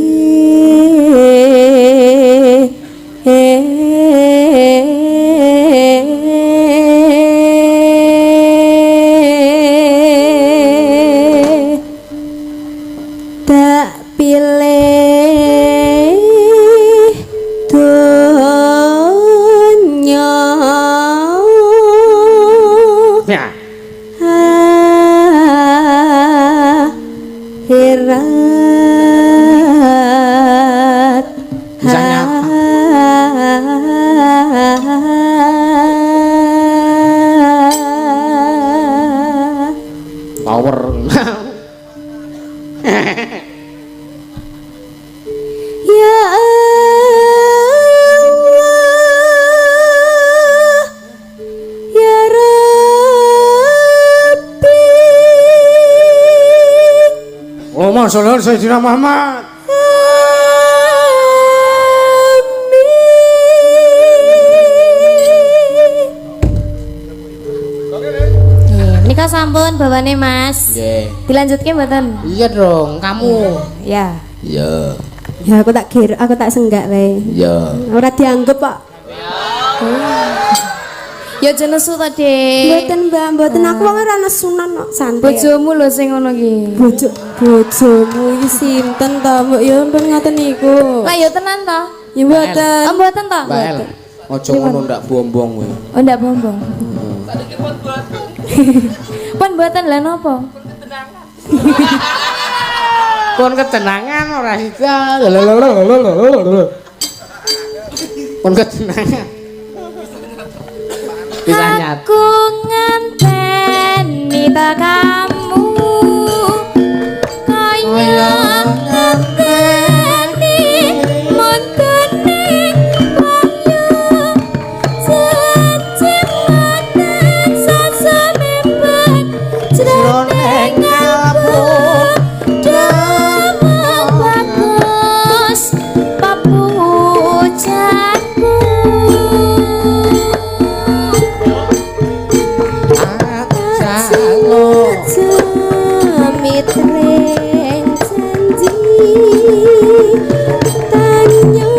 Bisa nyata. Power. Ya Allah, ya Rabbi. Allahumma sholli ala sayyidina Muhammad. Amin. Nika sampun bawane Mas. Nggih. Dilanjutke mboten? Iya dong, kamu. Ya. Iya. Ya aku tak kira, aku tak senggak wae. Iya. Ora dianggep kok. Ya aja nesu to, Dik. Mboten, Mbak, mboten aku wong ora nesunan kok, santai. Bojomu lho sing ngono ki. Bojo bojomu iki sinten to, Mbok? Ya ampun ngoten niku. Lah ya tenan to? Ya mboten. Oh, mboten to? Mbak El, aja ngono ndak bombong kowe. Oh, ndak bombong. Pun mboten lah napa? Pun ketenangan ora sida. Pun ketenangan. Bisa nyata. Aku ngenteni tekamu kaya ngenteni montone wong yo cecimatan sasamempen jroning kalbu dama bagus papujanku. Mitreng janji tanya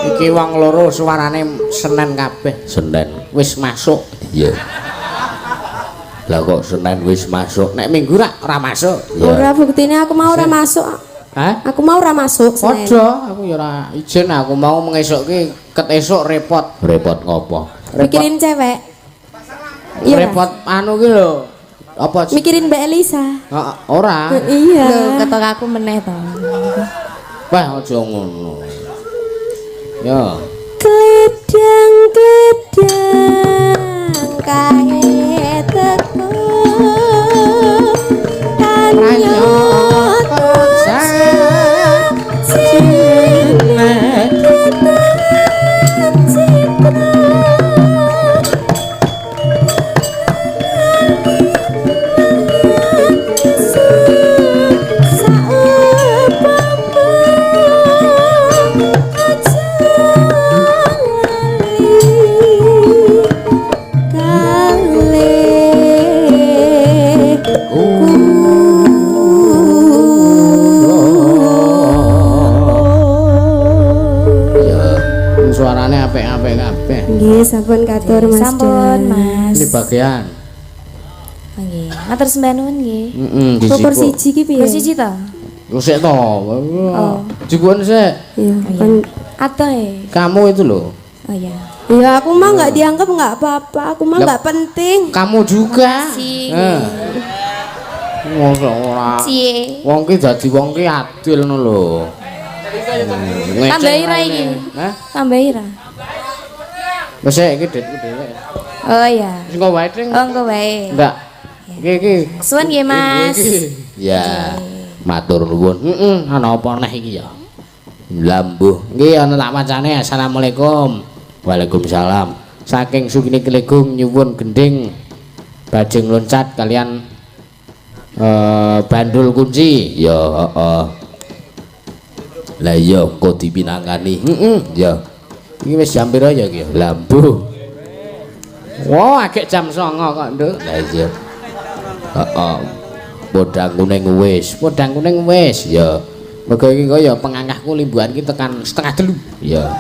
Iki wong loro suarane Senen kabeh. Senen wis masuk. Iya. Lah kok Senen wis masuk? Nek Minggu rak ora masuk. Ora, buktine aku mau ora masuk. Hah? Aku mau ora masuk Senen. Padha, aku ya ora izin, aku mau mengesuk ki ket esuk repot. Repot ngopo? Mikirin cewek. Iya. Repot anu ki lho. Apa? Mikirin Mbak Elisa. Heeh, ora. Iya. Lho, ketok aku meneh to. Wah, aja ngono. Ya. Kledang-kledang kae teko tanya Suarane apik-apik kabeh. Nggih, sampun katur Mas. Sampun, Mas. Ini bagian. Nggih. Matur sembah nuwun nggih. Heeh, Syukur siji ki piye? Wis siji to? Sik to. Oh. Jikuan sik. Iya, kan Atoh e. Kamu itu loh. Oh iya. Ya aku mah nggak dianggap nggak apa-apa, aku mah nggak penting. Kamu juga. Makasih. Mosok ora. Cie. Wong ki dadi wong ki adil ngono lho. Tambahi ra iki. Hah? Tambahi ra. Wis iki ditku dhewe. Oh iya. Wis engko wae, Ding. Oh, engko wae. Enggak. Iki iki. Suwun nggih, Mas. Ya. Matur nuwun. Heeh, ana apa neh iki ya? Lambuh. Nggih ana tak wacane. Assalamualaikum. Waalaikumsalam. Saking Sukini Klegung nyuwun gending bajing loncat kalian bandul kunci. Ya, heeh. Lah iya engko dipinangkani. Heeh. Ya. Iki wis jam pira ya iki? Lambuh. Wah, agek jam 09.00 kok, Nduk. Lah iya. Heeh. Podang kuning wis. Podang kuning wis. Ya. Mergo iki kok ya pengangkahku limbuhan iki tekan 2:30. Ya.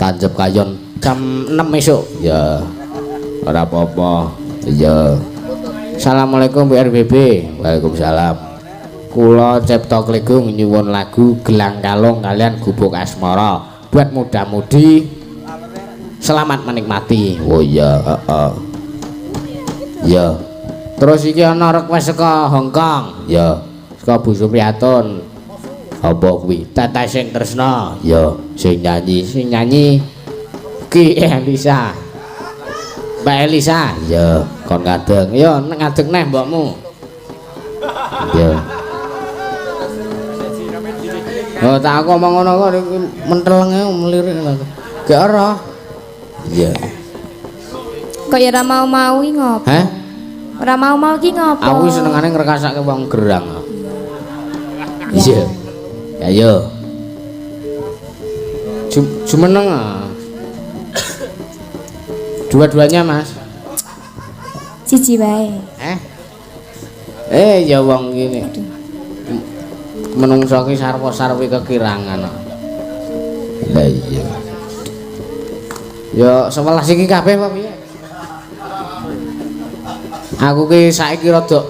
Tancep kayon jam 6 esuk. Ya. Ora apa-apa. Ya. Assalamualaikum BRBB. Waalaikumsalam. Kula Cipta Klegung nyuwun lagu Gelang Kalung kalian Gubuk Asmara buat muda-mudi selamat menikmati. Oh iya, heeh. Ya. Terus iki ana request saka Hong Kong. Ya. Saka Bu Supriyatun. Apa kuwi? Tetes sing tresna. Ya, sing nyanyi. Sing nyanyi Ki Elisa. Mbak Elisa. Ya, kon ngadeg. Ya, ngadeg neh mbokmu. Ya. Oh, tak aku ngomong ngono kok mentelenge melirik lho. Gak ora. Iya. Kok ya ora mau-mau iki ngopo? Hah? Ora mau-mau iki ngopo? Aku senengane ngrekasake wong gerang. Iya. Ayo. Jumeneng. Dua-duanya, Mas. Siji wae. Eh? Ya wong ngene. Menungso ki sarwa-sarwi kekirangan. Lah iya. Ya 11 iki kabeh apa piye? Aku ki saiki rada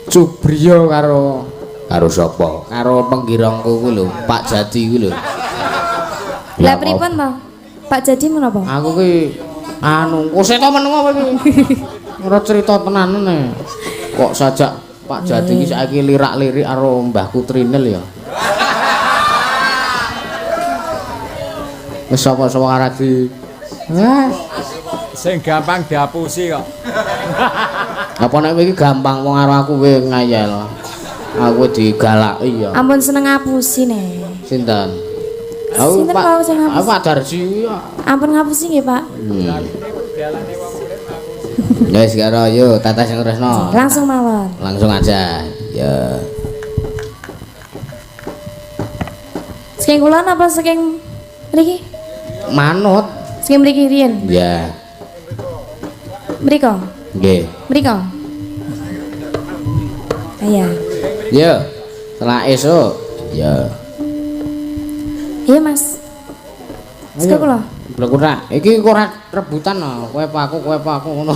cubriya karo Karo sapa? Karo penggirongku kuwi lho, Pak Jati kuwi lho. Lah pripun to? Pak Jadi menapa? Aku ki anu, kok sik to meneng apa iki? Ora cerita tenanan. Kok sajak Pak Jati iki saiki lirak-lirik karo mbahku Trinil ya. Wis sapa-sapa arep di. Wah, Sing gampang diapusi kok. Apa nek iki gampang wong karo aku kowe ngayal. Aku digalaki ya. Ampun seneng ngapusi nek. Sinten? Aku Sinten Pak wau sing ngapusi? Aku Pak Darji ya. Ampun ngapusi nggih, Pak. Ya wis karo yo Tata sing tresno. Langsung mawon. Langsung aja. Ya. Saking kula napa saking mriki? Manut. Saking mriki riyen. Ya. Mriko. Nggih. Mriko. Iya. Yo. Setelah esuk. Ya. Iya, Mas. Saka kula. Blek ora. Iki kok ora rebutan no. Kowe apa aku, kowe apa aku ngono.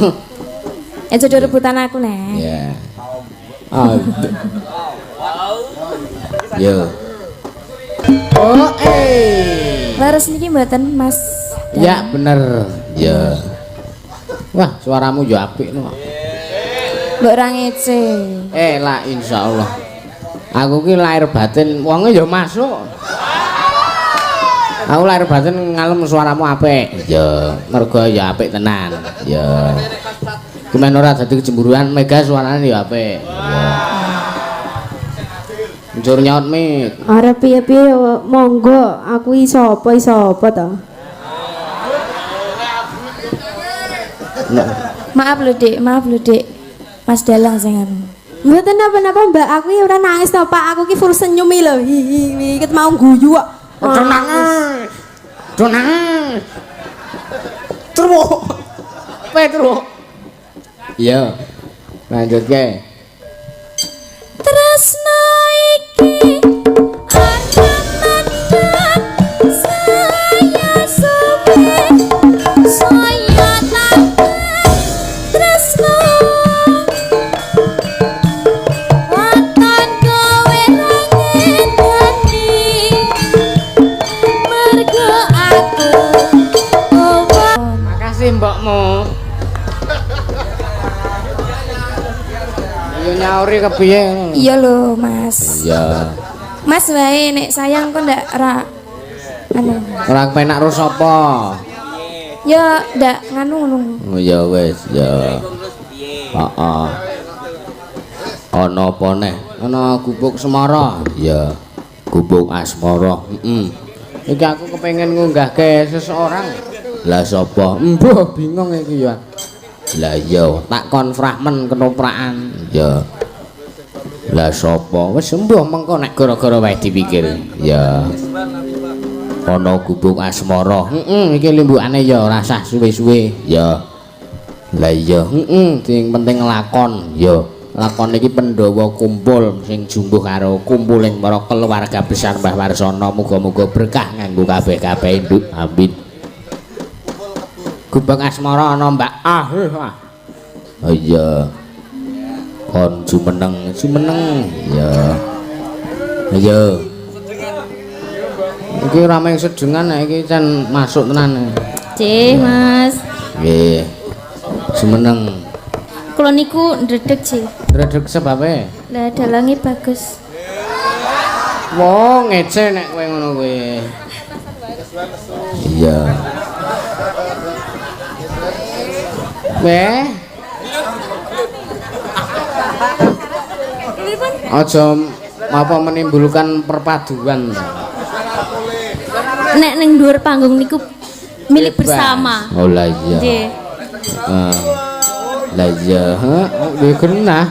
Eh jodoh rebutan aku nek. Ya. Ah. Ya. Oh, eh. Leres niki mboten, Mas. Ya, bener. Ya. Wah, suaramu yo apik no. Mbok ora ngece. Eh, lah insyaallah. Aku ki lahir batin wonge ya masuk. Aku lahir batin ngalem suaramu apik. Ya. Mergo ya apik tenan. Ya. Cuman ora dadi kecemburuan, Mega suarane ya apik. Njur nyaut mik. Arep piye-piye monggo, aku iso apa iso apa to. Maaf lho, Dik, maaf lho, Dik. Mas Dalang sing anu. Mboten napa-napa Mbak, aku ya ora nangis to Pak, aku ki full senyum iki lho. Hi hi ket mau guyu kok. Aja nangis. Aja nangis. Terus. Petro. Iya. Lanjutke. Tresno iki ana mendat saya suwe saya tambah tresno watan kowe ra ngenteni mergo aku owah. Makasih mbokmu. Nyauri kepiye ngono. Iya lho, Mas. Iya. Mas wae nek sayang kok ndak ra anu. Ora penak ro sapa? Ya ndak nganu ngono. Oh ya wis ya. Heeh. Ana apa neh? Ana gubuk Semara. Iya. Gubuk Asmara. Heeh. Iki aku kepengin ngunggahke seseorang. Lah sapa? Embuh bingung iki ya. Lah iya, tak kon fragmen kenoprakan. Ya. Lah sapa? Wis embuh mengko nek gara-gara wae dipikir. Ya. Ana gubuk asmara. Heeh, iki limbukane ya ora sah suwe-suwe. Ya. Lah iya, heeh, sing penting lakon. Ya. Lakon iki Pandhawa kumpul sing jumbuh karo kumpuling para keluarga besar Mbah Warsono. Muga-muga berkah nganggo kabeh-kabeh nduk. Amin. Gubuk asmara ana Mbak Ah. Oh iya. Kon jumeneng, jumeneng. Ya. Iya. Iki ora mung sedengan nek iki can masuk tenan. Cih, Mas. Nggih. Jumeneng. Kula niku ndredeg, Cih. Ndredeg sebabe? Lah dalange bagus. Wong ngece nek kowe ngono kuwi. Iya. Weh. Aja apa menimbulkan perpaduan. Nek ning dhuwur panggung niku milik bebas bersama. Oh lah iya. Nggih. Heeh. Lah iya, heeh, genah.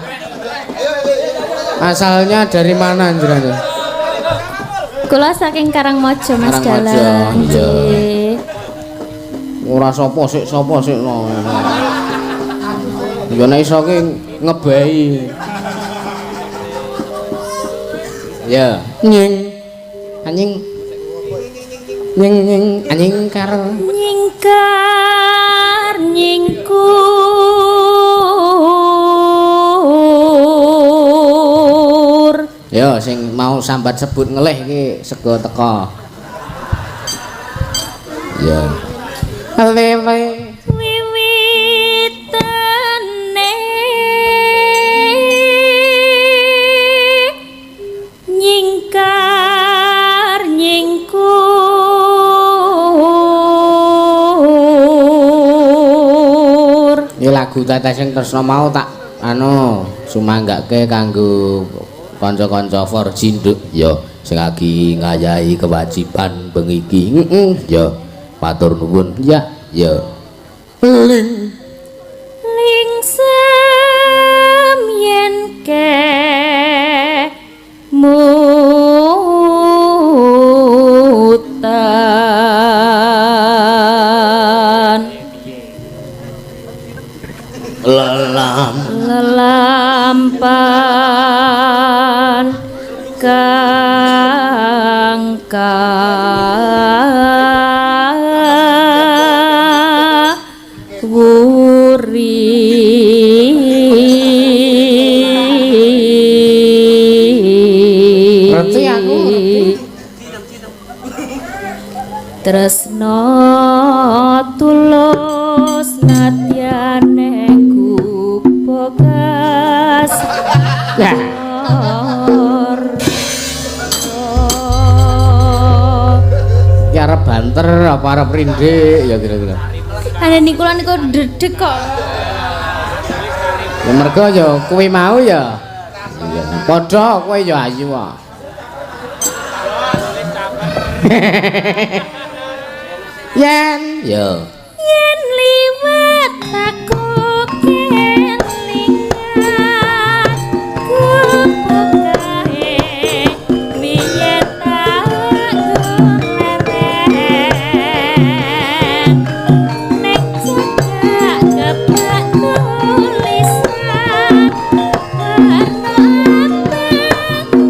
Asalnya dari mana jenengan? Kula saking Karangmojo Mas Karangmojo, Dalang. iya. Nggih. Ora sapa sik no. Ya nek iso ki ngebahi. Ya, nying. Anjing. Nying nying anjing karo Nyingkar nyingkur. Ya sing mau sambat sebut ngelih iki sego teko. Ya. Lewe Wiwitane nyingkar nyingkur. Ya lagu Tetes sing Tresna mau tak anu sumanggake kanggo kanca-kanca 4G nduk. Ya sing lagi ngayahi kewajiban bengi iki. Heeh. Ya matur nuwun. Ya, ya. Ling lingsem yen ke mutan lelam lelampan kang kawuri. Ngerti aku, ngerti. Tresno tulus nadyane gubogas. Ya. Ki arep banter apa arep rindik ya kira-kira. Ada niku lan niku ndredeg kok. Ya mergo ya kuwi mau ya. Iya. Padha kowe ya ayu kok. Yen ya. Yen liwat aku kelingan kubukae biyen tak leren nek cekak kebak tulisan warna abang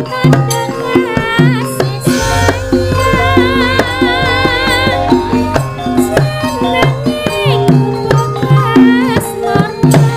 tanda kasih sayang jenenge gubuk asmara.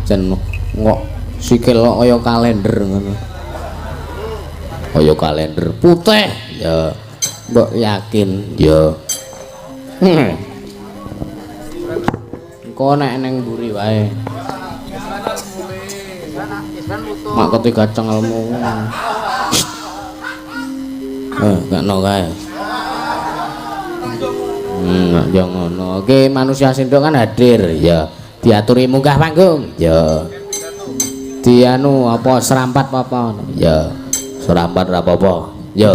Jan kok sikil kok kaya kalender ngono. Kaya kalender putih. Ya. Mbok yakin? Ya. Engko nek ning mburi wae. Mak ketiga cengelmu. Gak no kae. Ya ngono. Oke, manusia sendok kan hadir, ya. Diaturi munggah panggung, ya. Dianu apa serampat apa ngono. Ya. Serampat ora apa-apa. Ya.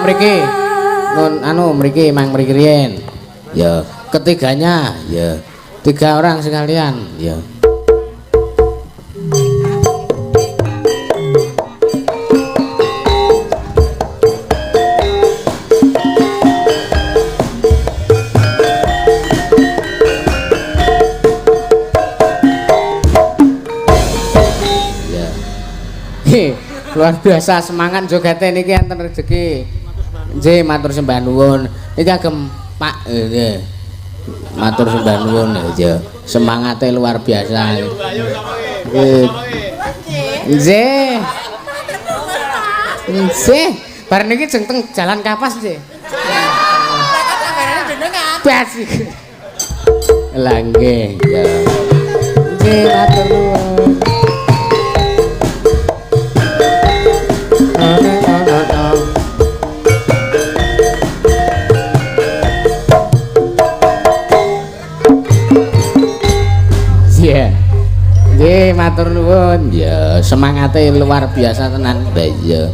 Mriki nun anu mriki mang mriki riyen. Ya, ketiganya ya. Tiga orang sekalian ya. Ya. Luar biasa semangat jogete niki enten rejeki. Nggih, matur sembah nuwun. Niki agem Pak nggih. Matur sembah nuwun ya. Semangate luar biasa. Nggih. Nggih. Nggih. Bar niki jeng teng Jalan Kapas nggih. Bas. Lah nggih ya. Nggih, matur nuwun. Nggih, matur nuwun. Ya, semangate luar biasa tenan. Lah iya.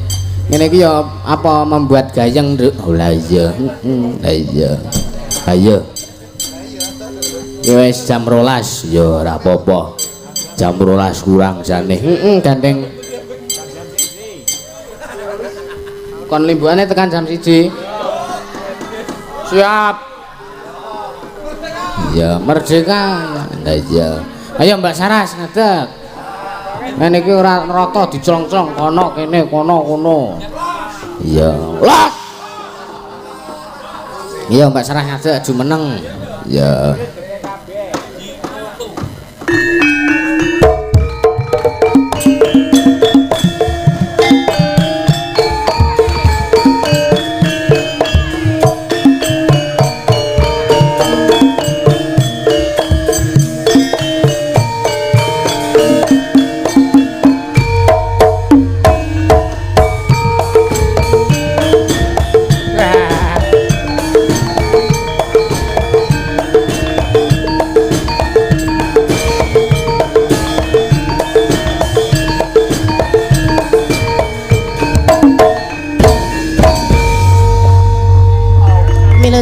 Ngene iki ya apa membuat gayeng, Nduk? Oh lah iya. Heeh. Lah iya. Ayo. Ya wis jam 12, ya ora apa-apa. Jam 12 kurang jane. Heeh, gandeng. Kon limbukane tekan jam 1. Siap. Ya, merdeka. Lah iya. Ayo Mbak Saras ngadeg. Ngene iki ora rata dicelong-celong kono kene kono kono. Iya. Lah. Iya Mbak Saras ngadeg jumeneng. Iya.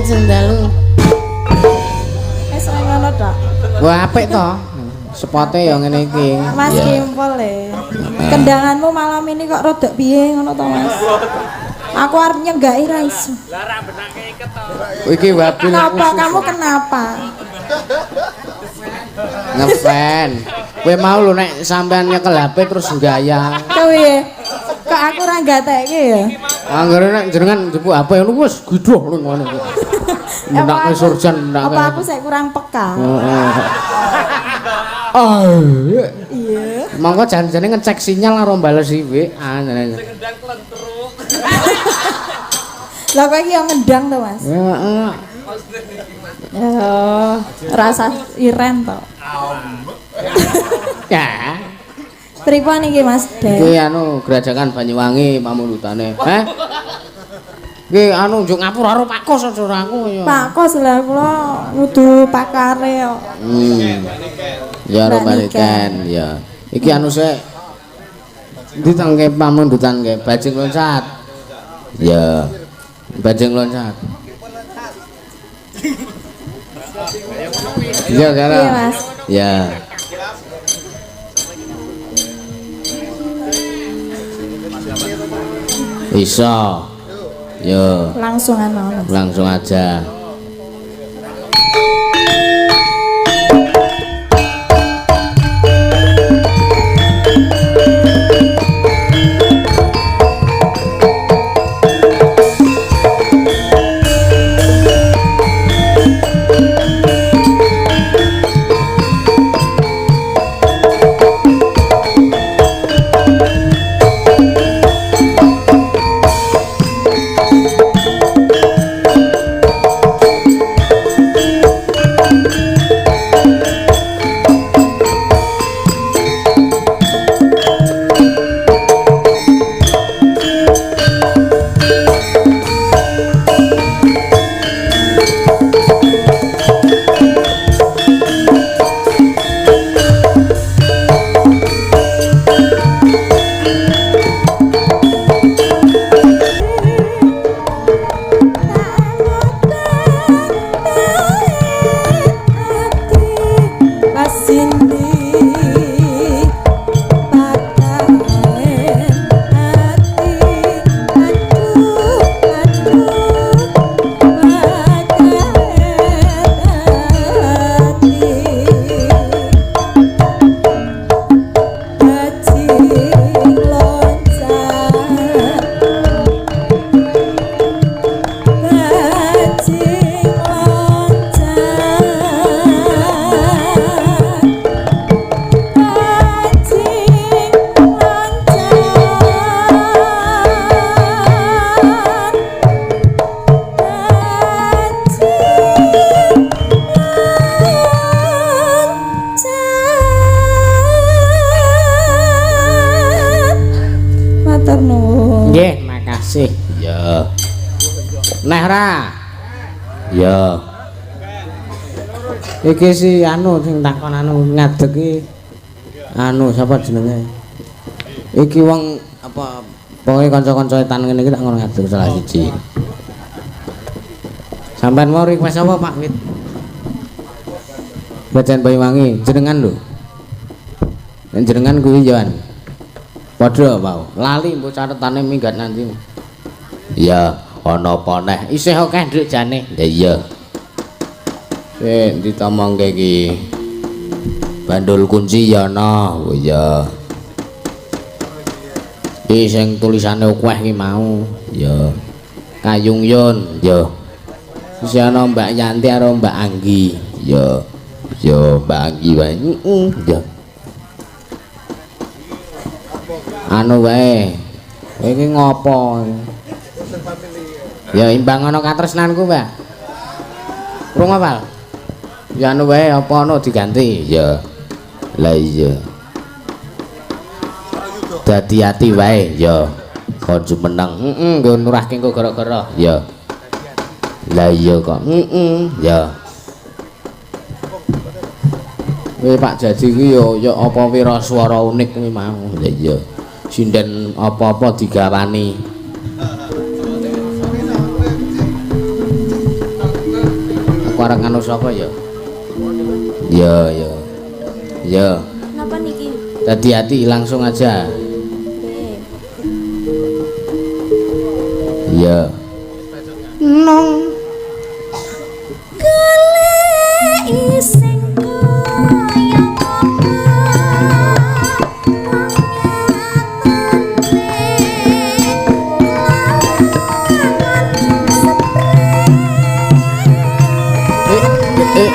Wilujeng dalu. Wis ngono tok. Wah, apik to. Spote ya ngene iki. Mas Kimpul e. Kendanganmu malam ini kok rodok piye ngono to, Mas? Aku arep nyenggaki ra iso. Iki wabil. Kenapa kamu kenapa? Ngefan. Kowe mau lho nek sampean nyekel HP terus gaya. Kowe kok aku ora gatekke ya? Anggere nek jenengan njupuk HP ngono wis gidhoh ngono. Mendake surjan mendake. Apa aku sik kurang peka? Heeh. Iya. Monggo jan-jane ngecek sinyal karo bales WA. Lah kok iki yo ngendang to, Mas? Heeh. Oh, rasa iren to. Ya. Pripun iki Mas? Iki anu Grajagan Banyuwangi pamundhutane. Heh. Iki anu njuk ngapura karo Pak Kos aja ora aku ya. Pak Kos lah kula kudu pakare kok. Ya karo balikan ya. Iki anu sik ndi tangke pamundutan ke bajing loncat. Ya. Bajing loncat. Iya, Kara. Iya, Mas. Ya. Iso. Yo. Langsung ana. Langsung aja. Nggih, makasih. Ya. Neh ra? Ya. Iki si anu sing takon anu ngadeg iki anu sapa jenenge? Iki wong apa pokoke kanca-kanca etan ngene iki tak ngono ngadeg salah siji. Sampeyan mau request apa Pak Wit? Bajan Banyuwangi, jenengan lho. Nek jenengan kuwi yo an. Padha wau. Lali mbok catetane minggat nanti. Iya, ana apa neh? Isih akeh nduk jane. Ya iya. Sik ditomongke iki. Bandul kunci ya ana. Oh iya. Iki sing tulisane akeh iki mau. Ya. Kayung Yun, ya. Isih ana Mbak Yanti karo Mbak Anggi. Ya. Ya Mbak Anggi wae. Heeh, ya. Anu wae. Kowe iki ngopo? Ya imbang ana katresnanku, Mbak. Krungu, Pak? Ya anu wae apa ana diganti? Ya. Lah iya. Dadi ati wae, ya. Kon jumeneng. Heeh, nggo nurahke engko gara-gara. Ya. Lah iya kok. Heeh, ya. Kowe Pak Jaji kuwi ya ya apa wiraswara unik kuwi mau. Lah iya. Sinden apa-apa digawani. Aku arep nganu sapa ya? Ya, ya. Ya. Napa niki? Hati-hati langsung aja. Nggih. Iya. Nong Goleki sing kaya ngono. eh eh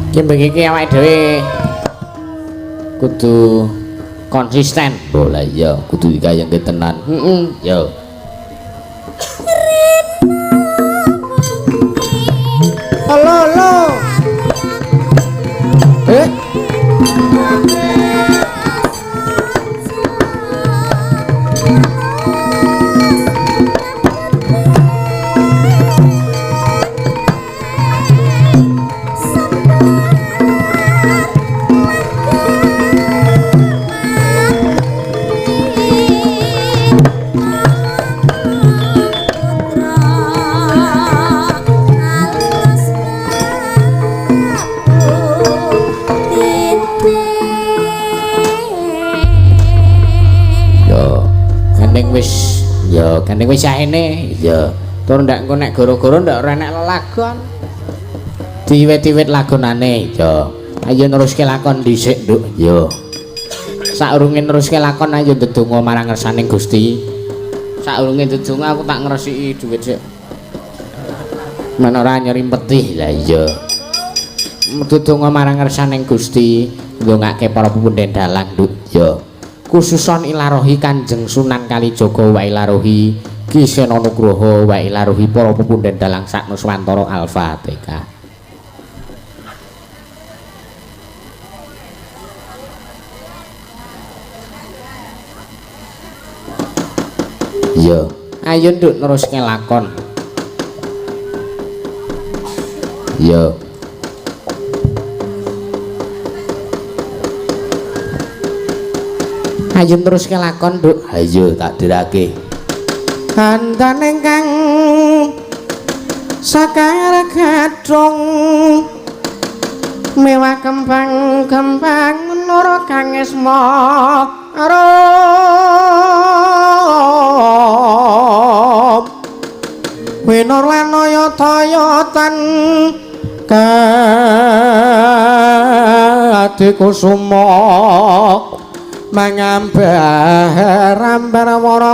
Ki bengi iki awake dhewe kudu konsisten. Oh lah iya, kudu dikayangke tenan. Heeh, yo. Halo, halo. Eh? Yo, gandeng wis, yo gandeng wis saene. Iya. Tur ndak engko nek goro-goro ndak ora enek lelagon. Diwet-diwet lagonane. Yo. Ayo neruske lakon dhisik, Nduk. Yo. Saurunge neruske lakon ayo ndedonga marang ngersaning Gusti. Saurunge ndedonga aku tak ngresiki dhuwit sik. Men ora nyerimpeti. Lah iya. Ndedonga marang ngersaning Gusti, ndongake para pepunden dalang, Nduk. Yo. Khususon ilarohi Kanjeng Sunan Kalijaga wa ilarohi Ki Seno Nugroho wa ilarohi para pepunden dalang sak Nuswantara. Al-Fatihah. Yo, ayo Nduk neruske lakon. Yo. Ayo neruske lakon, Nduk. Ayo tak dirake. Kandhane kang sakar gadhong mewah kembang-kembang menara kang esma arum winur lan ayat-ayatan kadikusuma mangambar ambar wara